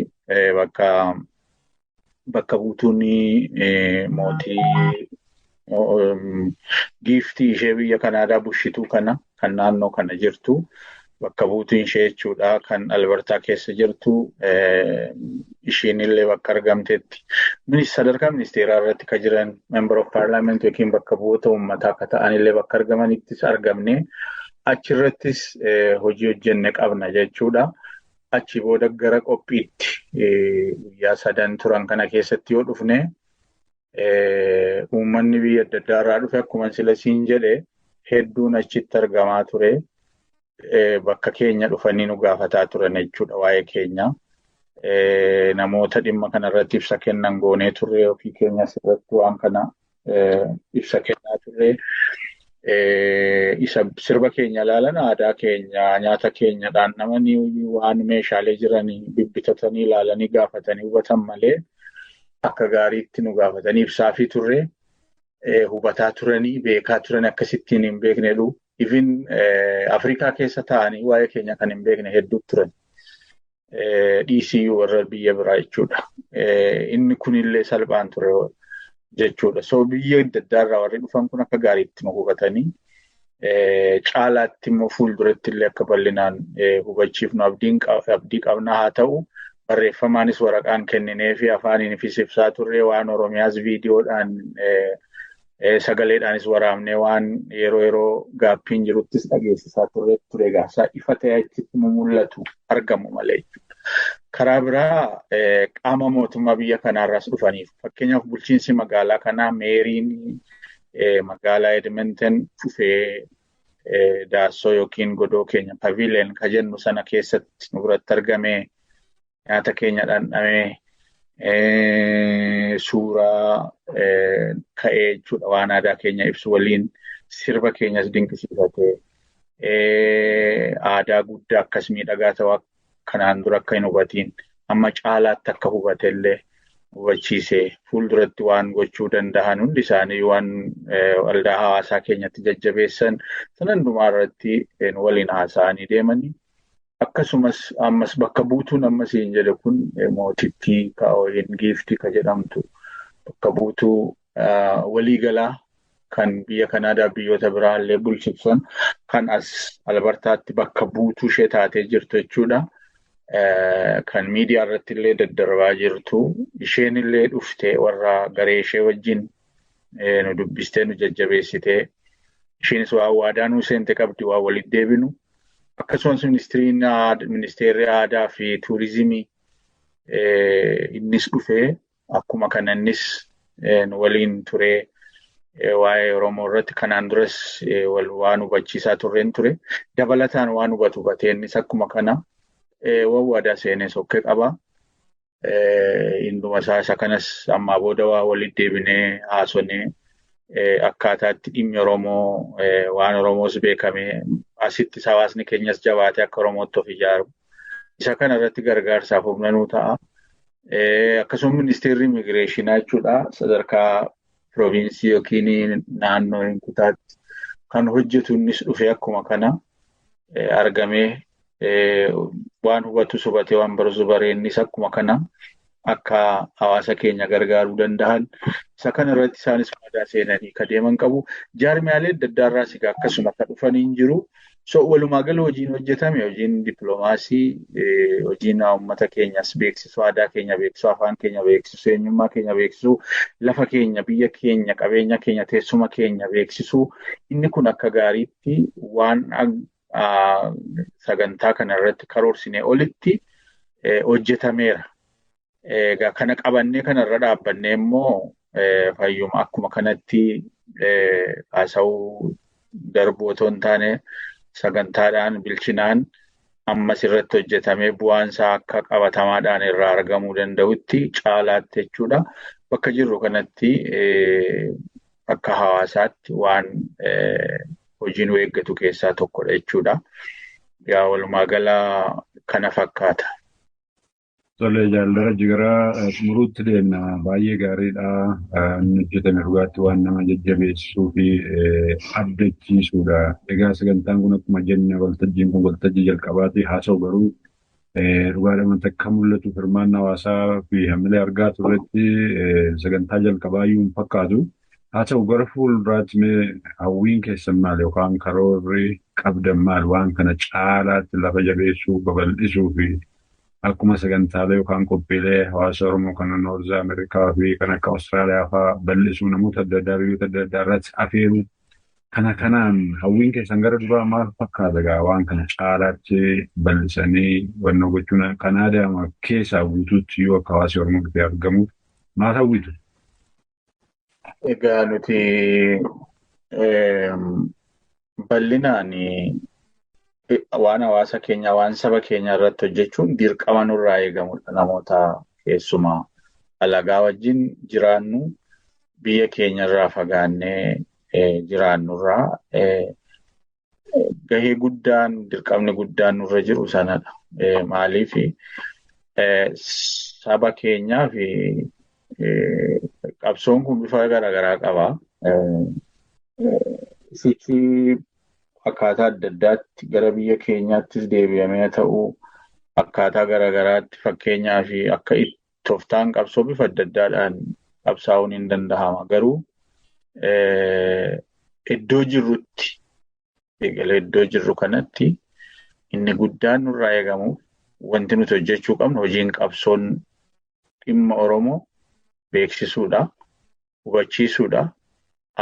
bakka buutuun mootii giiftii ishee biyya Kanaadaa bushituu kana kan naannoo kana jirtu bakka buutuun ishee jechuudha kan Albertaa keessa jirtu ishiin illee bakka argamtetti. Sadarkaa ministeeraa irratti kan jiran member of parliament yookiin bakka bu'oota uummataa akka ta'an illee bakka argamanittis argamne achirrattis hojii hojjenne qabna jechuudha. Achi booda gara qophiitti guyyaa sadan turan kana keessatti yoo dhufne uummanni biyya adda addaa irraa dhufe akkuma sila siin jedhe hedduun achitti argamaa ture. Bakka keenya dhufanii nu gaafataa turan jechuudha waa'ee keenya. Namoota dhimma kanarratti ibsa kennan goonee turre ofii keenyas irratti waan kana ibsa kennaa turre. Isa sirba keenya ilaalan aadaa keenya nyaata keenya dhandhamanii waan meeshaalee jiranii bibbitatanii ilaalanii gaafatanii hubatan malee akka gaariitti nu gaafatanii ibsaafii turre hubataa turanii beekaa turan akkasittiin hin beeknedhu. Even Afrikaa keessa taa'anii waa'ee keenya kan hin beekne hedduu turan. Dhiisii warra biyya biraa jechuudha. Inni kunillee salphaan ture jechuudha. So biyya adda addaa irraa warri dhufan kun akka gaariitti nu hubatanii caalaatti immoo fuulduratti illee akka bal'inaan hubachiifnu abdii qabnaa haa ta'u barreeffamaanis waraqaan kenninee fi afaaniifis ibsaa turre waan Oromiyaas viidiyoodhaan sagaleedhaanis waraabnee waan yeroo yeroo gaaffiin jiruttis dhageessisaa turre ture gaafsa ifa ta'e achitti mul'atu argamu malee jechuudha. Karaa biraa qaama mootummaa biyya kanaarraas dhufaniif fakkeenyaaf bulchiinsi magaalaa kanaa meeriin magaalaa Edmonton dhufee daassoo yookiin godoo keenya paviiliyoon ka jennu sana keessatti nu biratti argamee nyaata keenya dhandhamee suuraa ka'ee jechuudha waan aadaa keenya ibsu waliin sirba keenyas dinqisiifatee aadaa guddaa akkas miidhagaa ta'u kanaan dura akka hin hubatiin amma caalaatti akka hubatellee hubachiisee fuulduratti waan gochuu danda'an hundi isaanii waan waldaa hawaasaa keenyatti jajjabeessan sana hundumaa irratti waliin haasa'anii deemanii. Akkasumas ammas bakka buutuun ammas hin jedhe kun mootittii kaa'oyin giiftii ka jedhamtu bakka buutuu waliigalaa kan biyya Kanaadaa biyyoota biraallee bulchibsan kan as Albertaatti bakka buutuu ishee taatee jirtu jechuudha. Kan miidiyaa irratti illee daddarbaa jirtu isheen illee dhuftee warra garee ishee wajjin nu dubbistee nu jajjabeessitee isheenis waa waadaa nuu seente qabdi waa walitti deebinu. Akkasumas ministeerri aadaa fi tuurizimii innis dhufee akkuma kana innis nu waliin turee waa'ee Oromoo irratti kanaan duras waan hubachiisaa turreen ture. Dabalataan waan hubatu hubatee innis akkuma kana waan waadaa seenee sokkee qaba. Induma isaa isa kanas ammaa booda waa walitti deebinee haasonee akkaataatti dhimmi Oromoo waan Oromoos beekamee asitti hawaasni keenyas jabaatee akka Oromootti of ijaaru. Isa kana irratti gargaarsaaf humna nuu ta'a. Akkasuma ministeerri immigireeshinaa jechuudha sadarkaa piroovinsii yookiin naannoo kutaatti kan hojjetu innis dhufee akkuma kana argamee waan hubatu hubatee waan barus baree innis akkuma kana akka hawaasa keenya gargaaruu danda'an isa kana irratti isaanis waadaa seenanii ka deeman qabu. Jaarmiyaalee adda addaa irraas egaa akkasuma kan dhufanii hin jiru. So walumaa gala hojiin hojjetame hojiin dippiloomaasii hojiin uummata keenyas beeksisuu, aadaa keenya beeksisuu, afaan keenya beeksisuu, eenyummaa keenya beeksisuu, lafa keenya, biyya keenya, qabeenya keenya, teessuma keenya beeksisuu inni kun akka gaariitti waan sagantaa kana irratti karoorsinee olitti hojjetameera. Egaa kana qabannee kanarra dhaabbannee immoo fayyuma akkuma kanatti haasa'uu darbuu otoo hin taane sagantaadhaan bilchinaan ammas irratti hojjetamee bu'aan isaa akka qabatamaadhaan irraa argamuu danda'utti caalaatti jechuudha. Bakka jirru kanatti akka hawaasaatti waan hojiin nu eeggatu keessaa tokkodha jechuudha. Yaa walumaa gala kana fakkaata. Tole jaalladha gara xumuruutti deemna. Baay'ee gaariidha. Inni hojjetame dhugaatti waan nama jajjabeessuu fi abdachiisuudha. Egaa sagantaan kun akkuma jenne waltajjiin kun waltajjii jalqabaati. Haasa'u garuu dhugaadhaan akka mul'atu hirmaannaa hawaasaa fi hamilee argaa turretti sagantaa jalqabaa iyyuu hin fakkaatu. Haa ta'u gara fuulduraatti mee hawwiin keessan maal yookaan karoorri qabdan maal waan kana caalaatti lafa jabeessuu babal'isuu fi akkuma sagantaalee yookaan qophiilee hawaasa Oromoo kan Noorz Ameerikaa fi kan akka Awustiraaliyaa fa'aa bal'isuu namoota adda addaa biyyoota adda addaa irratti afeeruu kana kanaan hawwiin keessan gara duraa maal fakkaata egaa waan kana caalaatti bal'isanii hubannoo gochuun kan aadaama keessaa guutuutti yoo akka hawaasi Oromoo dhufee argamuuf maal hawwitu? Egaa nuti bal'inaan waan hawaasa keenya waan saba keenya irratti hojjechuun dirqama nurraa eegamudha. Namoota keessumaa alagaa wajjin jiraannu biyya keenya irraa fagaannee jiraannurraa gahee guddaan dirqamni guddaan nurra jiru sanadha. Maaliif saba keenyaa fi qabsoon kun bifa garaagaraa qaba. Sichi akkaataa adda addaatti gara biyya keenyaattis deebi'amee ta'uu akkaataa garaagaraatti fakkeenyaa fi akka tooftaan qabsoo bifa adda addaadhaan qabsaa'uun hin danda'ama. Garuu iddoo jirrutti eegalee iddoo jirru kanatti inni guddaan nurraa eegamu wanti nuti hojjechuu qabnu hojiin qabsoon dhimma Oromoo beeksisuudha, hubachiisuudha,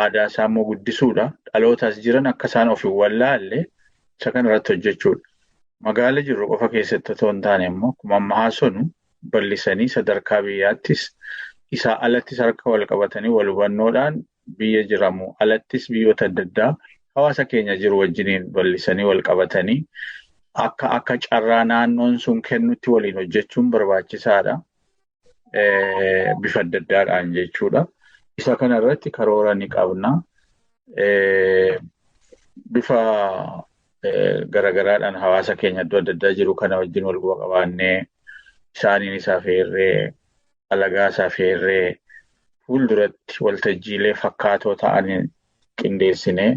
aadaa isaa immoo guddisuudha, dhalootaas jiran akka isaan of hin wallaalle isa kana irratti hojjechuudha. Magaala jirru qofa keessatti otoo hin taane immoo akkuma amma haasofnu bal'isanii sadarkaa biyyaattis isaa alattis harka wal qabatanii wal hubannoodhaan biyya jiramu alattis biyyoota adda addaa hawaasa keenya jiru wajjiniin bal'isanii wal qabatanii akka carraa naannoon sun kennutti waliin hojjechuun barbaachisaadha. Bifa adda addaadhaan jechuudha. Isa kana irratti karoora ni qabna. Bifa garaagaraadhaan hawaasa keenya iddoo adda addaa jiru kana wajjin wal quba qabaannee isaaniin isaa feerree Alagaa safeerree fuulduratti waltajjiilee fakkaatoo ta'an qindeessinee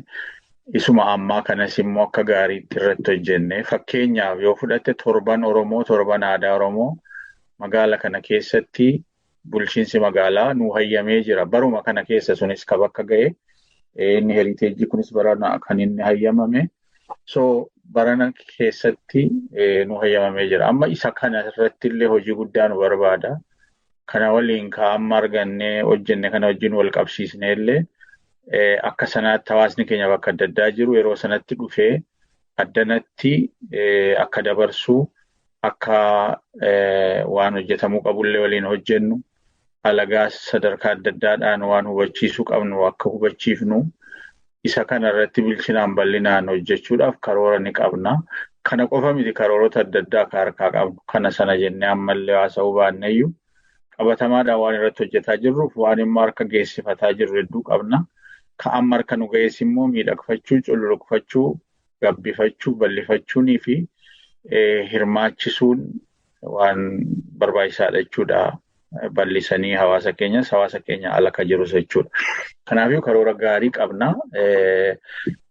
isuma ammaa kanas immoo akka gaariitti irratti hojjenne. Fakkeenyaaf yoo fudhatte torban Oromoo, torban aadaa Oromoo magaala kana keessatti bulchiinsi magaalaa nu hayyamee jira. Baruma kana keessa sunis ka bakka ga'e inni heriteejii kunis barana kan inni hayyamame. So barana keessatti nu hayyamamee jira. Amma isa kana irratti illee hojii guddaa nu barbaada. Kana waliin ka amma argannee hojjenne kana wajjin wal qabsiisnee illee akka sanaatti hawaasni keenya bakka adda addaa jiru yeroo sanatti dhufee addanatti akka dabarsu akka waan hojjetamuu qabullee waliin hojjennu alagaa sadarkaa adda addaadhaan waan hubachiisuu qabnu akka hubachiifnu isa kana irratti bilchinaan bal'inaan hojjechuudhaaf karoora ni qabna. Kana qofa miti karoorota adda addaa akka harkaa qabnu kana sana jennee ammallee haasa'uu baanneyyuu qabatamaadhaan waan irratti hojjetaa jirruuf waan immoo harka geessifataa jirru hedduu qabna. Ka amma harka nu ga'es immoo miidhagfachuu, cululuqfachuu, gabbifachuu, bal'ifachuunii fi hirmaachisuun waan barbaachisaadha jechuudha. Bal'isanii hawaasa keenyas hawaasa keenya ala ka jirus jechuudha. Kanaafuu karoora gaarii qabna.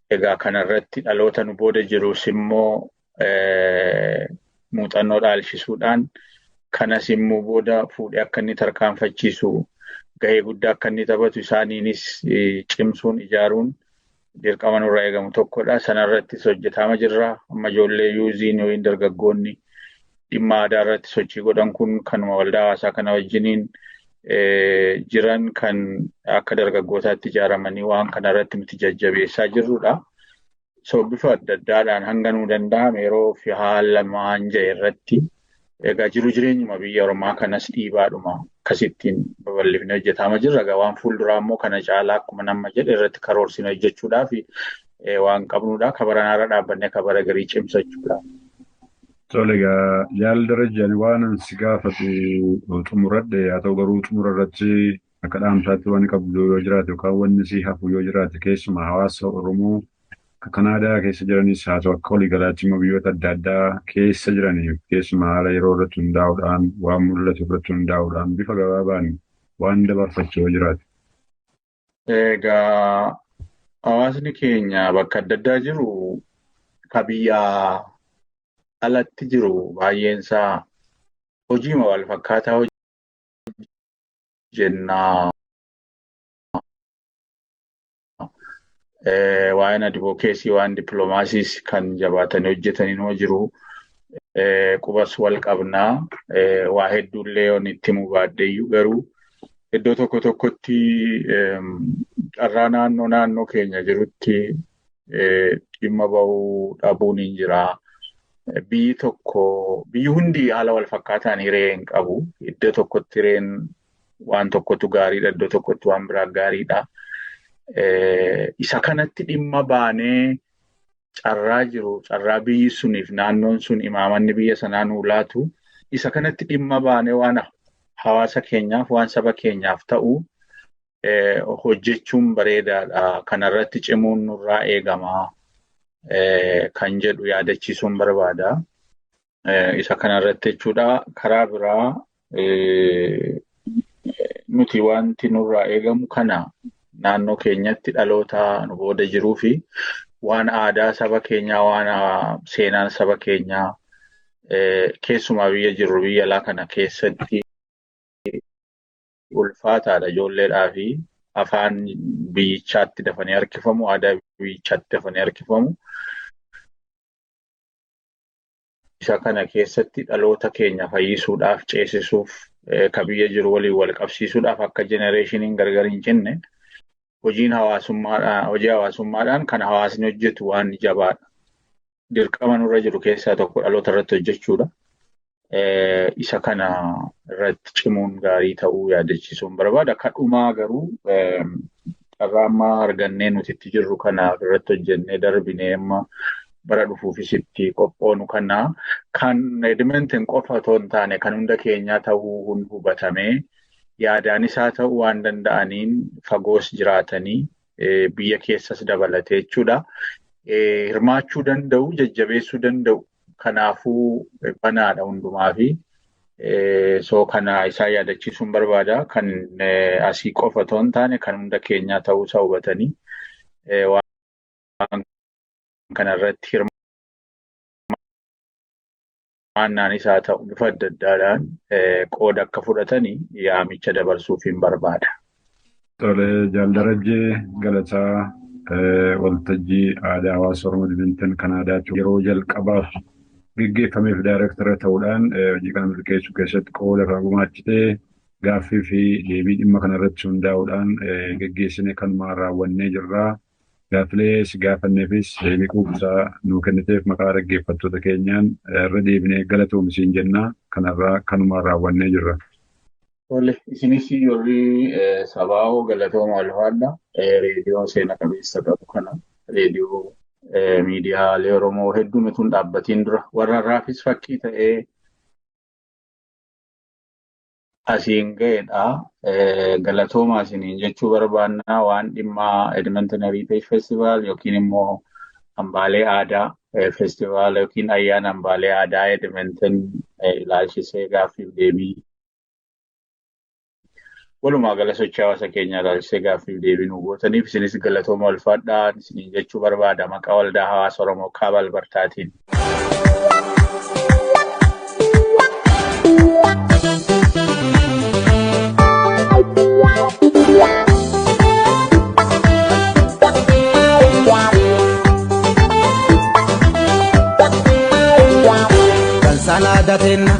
Egaa kanarratti dhaloota nu booda jirus immoo muuxannoo dhaalchisuudhaan kanas immoo booda fuudhee akka inni tarkaanfachiisu gahee guddaa akka inni taphatu isaaniinis cimsuun ijaaruun dirqama nurraa eegamu tokkodha. Sanarrattis hojjetamaa jirra. Amma ijoollee yuuziin yookiin dargaggoonni dhimma aadaa irratti sochii godhan kun kanuma waldaa hawaasaa kana wajjiniin jiran kan akka dargaggootaatti ijaaramanii waan kana irratti nuti jajjabeessaa jirrudha. So bifa adda addaadhaan hanga nuu danda'ame yeroo fi haala maanja'e irratti egaa jiru jireenyuma biyya Oromaa kanas dhiibaadhuma akkasittiin babal'ifnee hojjetamaa jirra. Egaa waan fuulduraa immoo kana caalaa akkuma nama jedhe irratti karoorsinee hojjechuudhaaf waan qabnudha. Kabara dhaabbannee kabara garii cimsachuudha. Tole egaa yaala darajaan waan ani si gaafate xumuradhe haa ta'u garuu xumura irratti akka dhaamsaatti waan qabdu yoo jiraate yookaan wanni si hafu yoo jiraate keessumaa hawaasa Oromoo akka Kanaadaa keessa jiranis haa ta'u akka waliigalaatti immoo biyyoota adda addaa keessa jiraniif keessumaa haala yeroo irratti hundaa'uudhaan waan mul'atu irratti hundaa'uudhaan bifa gabaabaan waan dabarfachuu yoo jiraate. Egaa hawaasni keenya bakka adda addaa jiru ka biyyaa alatti jiru baay'een isaa hojiima wal fakkaataa hojjennaa. Waa'een advokeesii waan dippiloomaasiis kan jabaatanii hojjetanii noo jiru. Qubas wal qabnaa. Waa hedduullee yoon itti himuu baadheeyyuu garuu iddoo tokko tokkotti carraa naannoo naannoo keenya jirutti dhimma bahuu dhabuun hin jiraa. Biyyi tokko biyyi hundi haala wal fakkaataan hiree hin qabu. Iddoo tokkotti hireen waan tokkotu gaariidha. Iddoo tokkotti waan biraa gaariidha. Isa kanatti dhimma baanee carraa jiru, carraa biyyi suniif naannoon sun imaamanni biyya sanaa nuu laatu. Isa kanatti dhimma baanee waan hawaasa keenyaaf, waan saba keenyaaf ta'u hojjechuun bareedaadha. Kanarratti cimuun nurraa eegama. Kan jedhu yaadachiisuun barbaada. Isa kanarratti jechuudha. Karaa biraa nuti wanti nurraa eegamu kana naannoo keenyatti dhaloota nu booda jiruu fi waan aadaa saba keenyaa, waan seenaan saba keenyaa keessumaa biyya jirru biyya alaa kana keessatti ulfaataadha ijoolleedhaa fi afaan biyyichaatti dafanii harkifamu, aadaa biyyichaatti dafanii harkifamu. Isa kana keessatti dhaloota keenya fayyisuudhaaf, ceesisuuf, ka biyya jiru waliin wal qabsiisuudhaaf akka jenereeshiniin gargar hin cinne hojii hawaasummaadhaan kan hawaasni hojjetu waan jabaadha. Dirqama nurra jiru keessaa tokko dhaloota irratti hojjechuudha. Isa kana irratti cimuun gaarii ta'uu yaadachiisuun barbaada. Kadhumaa garuu carraa ammaa argannee nuti itti jirru kana irratti hojjennee darbinee amma bara dhufuufis itti qophoonu kana kan Edmonton qofa otoo hin taane kan hunda keenyaa ta'uu hubatamee yaadaanis haa ta'u waan danda'aniin fagoos jiraatanii biyya keessas dabalatee jechuudha. Hirmaachuu danda'u, jajjabeessuu danda'u. Kanaafuu banaadha hundumaa fi So kana isaa yaadachiisuun barbaada. Kan asii qofa otoo hin taane kan hunda keenyaa ta'uusaa hubatanii waan kanarratti hirmaannaanis haa ta'u bifa adda addaadhaan qooda akka fudhatanii yaamicha dabarsuuf hin barbaada. Tole, Jaal Darajjee Galataa, waltajjii aadaa hawaasa Oromoo Edmonton Kanaadaatti yeroo jalqabaaf geggeeffameef daayirektara ta'uudhaan hojii kana milkeessuu keessatti qooda kan gumaachite, gaaffii fi deebii dhimma kanarratti hundaa'uudhaan geggeessine kanumaan raawwannee jirra. Gaaffilee si gaafanneefis deebii quubsaa nuu kenniteef maqaa dhaggeeffattoota keenyaan irra deebinee galatoomi siin jenna. Kanarraa kanumaan raawwannee jirra. Tole, isinis warri sabaa'oo galatooma ulfaadha. Reediyoo seena qabeessa qabu kana, reediyoo miidiyaalee Oromoo hedduun utuu hin dhaabbatiin dura warra irraafis fakkii ta'ee asiin ga'edha. Galatooma isiniin jechuu barbaannaa. Waan dhimma Edmonton Heritage Festival yookiin immoo hambaalee aadaa festivaala yookiin ayyaana hambaalee aadaa Edmonton ilaalchisee gaaffiif deebii, walumaa gala sochii hawaasa keenyaa ilaalchisee gaaffiif deebii nu gootaniif isinis galatooma ulfaadhaa isiniin jechuu barbaada maqaa waldaa hawaasa Oromoo Kaaba Albertaatiin. Dansanaadatenna,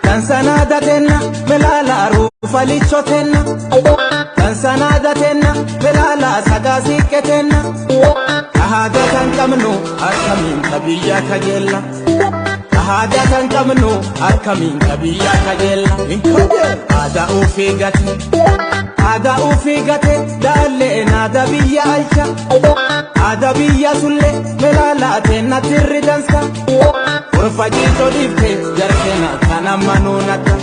dansanaadatenna, melaala ruufalichotenna, dansanaadatenna, melaala sagaasiqqetenna. Ahaada kan qabnu akkamiin ka biyya kajeella? Ahaada kan qabnu akkamiin ka biyya kajeella? Aadaa ofii gate, aadaa ofii gate, daalleen aadaa biyya alcha. Aadaa biyya sullee melaala teenna tirri dansa. Gorfa jiitoo dhiifte jarkeena kana manuunata.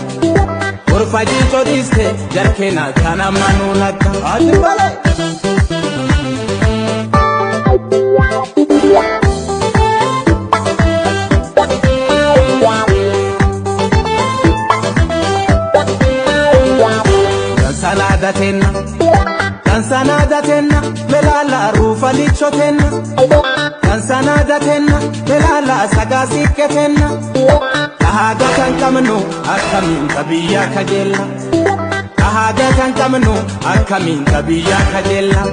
Gorfa jiitoo dhiiste jarkeena kana manuunata. Ati malee. Dansanaadatenna, dansanaadatenna, melaala ruufalichotenna, dansanaadatenna, melaala sagaasiqqetenna. Ahaada kan qabnu akkamiin ka biyya kajeella? Ahaada kan qabnu akkamiin ka biyya kajeella?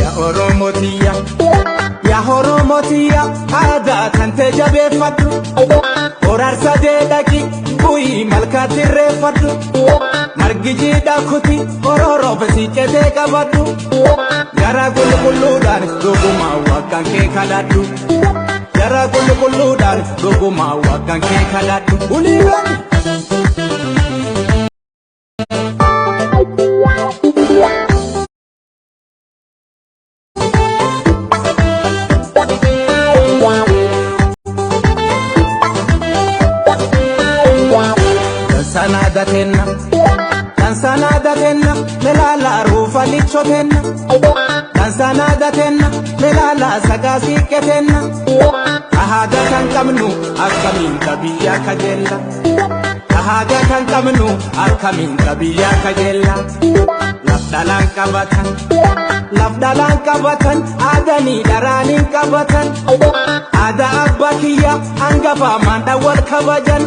Yaa Oromotiyya, yaa Oromotiyya, aadaa kan ta'e jabeeffadhu. Horaarsa deedhaqi bu'ii malkaatti irreeffadhu. Margi jiidhaa kuti ororoof siiqqetee qabadhu. Gara qulqulluudhaan dhugumaa waaqaan kee kadhadhu. Gara qulqulluudhaan dhugumaa waaqaan kee kadhadhu. Uliiwwan. Dansanaadatenna, dansanaadatenna, melaala ruufalichotenna, dansanaadatenna, melaala sagaasiqqetenna. Ahaada kan qabnu akkamiin ka biyya kajeella? Ahaada kan qabnu akkamiin ka biyya kajeella? Laf dhalaan qabatan, laf dhalaan qabatan, aadanii dharaaniin qabatan. Aadaa abbaa kiyya hangafa maandhaan wal kabajan.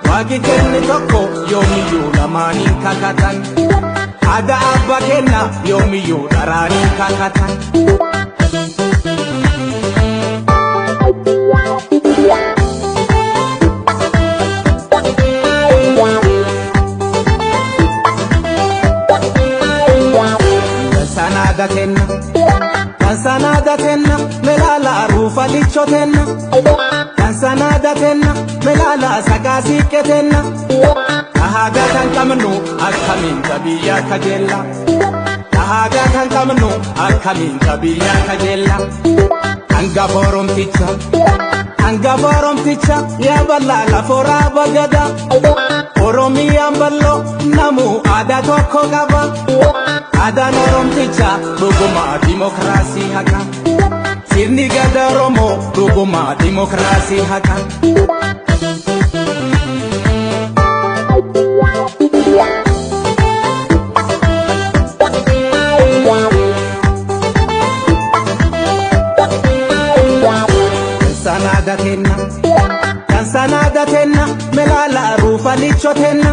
Waaqi kenni tokko yoomiyyuu lamaaniin kakatan. Aadaa abbaa kenna yoomiyyuu dharaaniin kakatan. Dansanaadatenna, dansanaadatenna, melaala ruufalichotenna, dansanaadatenna, melaala sagaasiqqetenna. Ahaada kan qabnu akkamiin ka biyya kajeella? Ahaada kan qabnu akkamiin ka biyya kajeella? Hangafa Oromticha, hangafa Oromticha, yaa bal'aa laforaa bagada. Oromiyaan bal'oo namu aadaa tokko qaba. Aadaan Oromticha dhugumaa dimokiraasii haqa. Sirni gada Oromoo dhugumaa dimokiraasii haqa. Dansaan aadaa teenna. Dansaan aadaa teenna melaala ruufa lichoo teenna.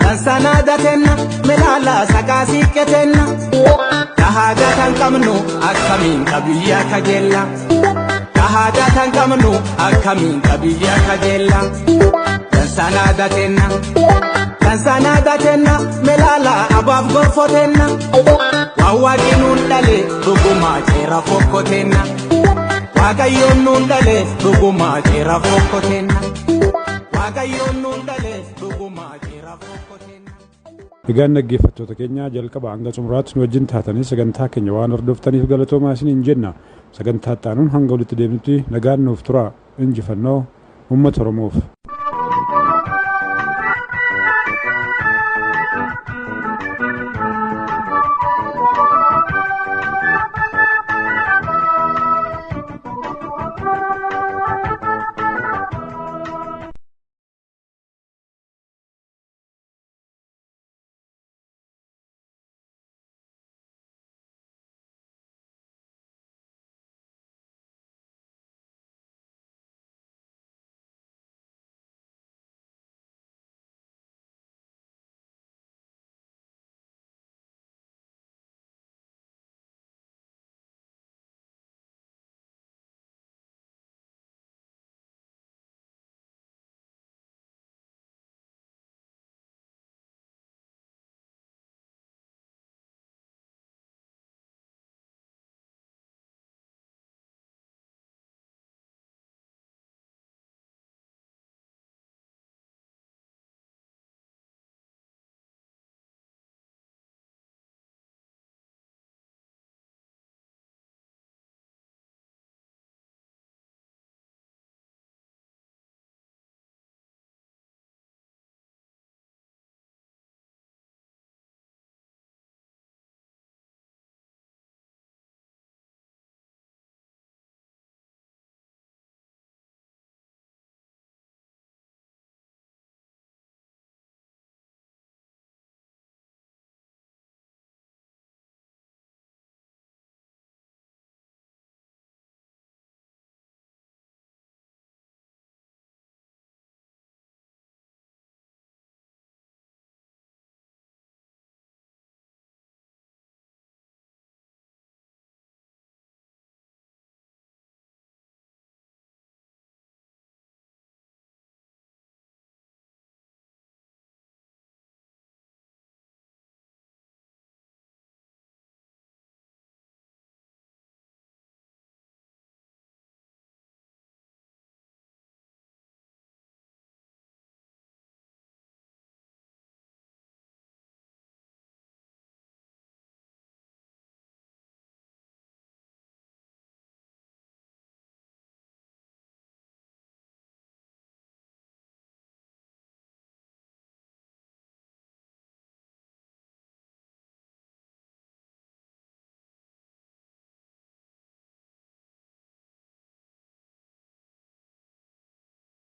Dansaan aadaa teenna melaala saqaa siiqqee teenna. Dhahaadaa kan qabnu akkamiin qabiyyaa kajeella. Dhahaadaa kan qabnu akkamiin qabiyyaa kajeella. Dansaan aadaa teenna. Dansaan aadaa teenna melaala abaaf gorfoo teenna. Waan waaqni nuun dhale dhugumaa ceera fokkoo teenna. Waaqayyoon nuun dhale dhugumaa ceera fokkoo teenna. Waaqayyoon nuun dhale dhugumaa ceera fokkoo teenna. Egaan dhaggeeffattoota keenya, jalqaba hanga xumuraatti nu wajjin taatanii sagantaa keenya waan hordoftaniif galatoomaa isiniin jenna. Sagantaa itti aanuun hanga walitti deemnutti nagaan nuuf tura. Injifannoo uummata Oromoof.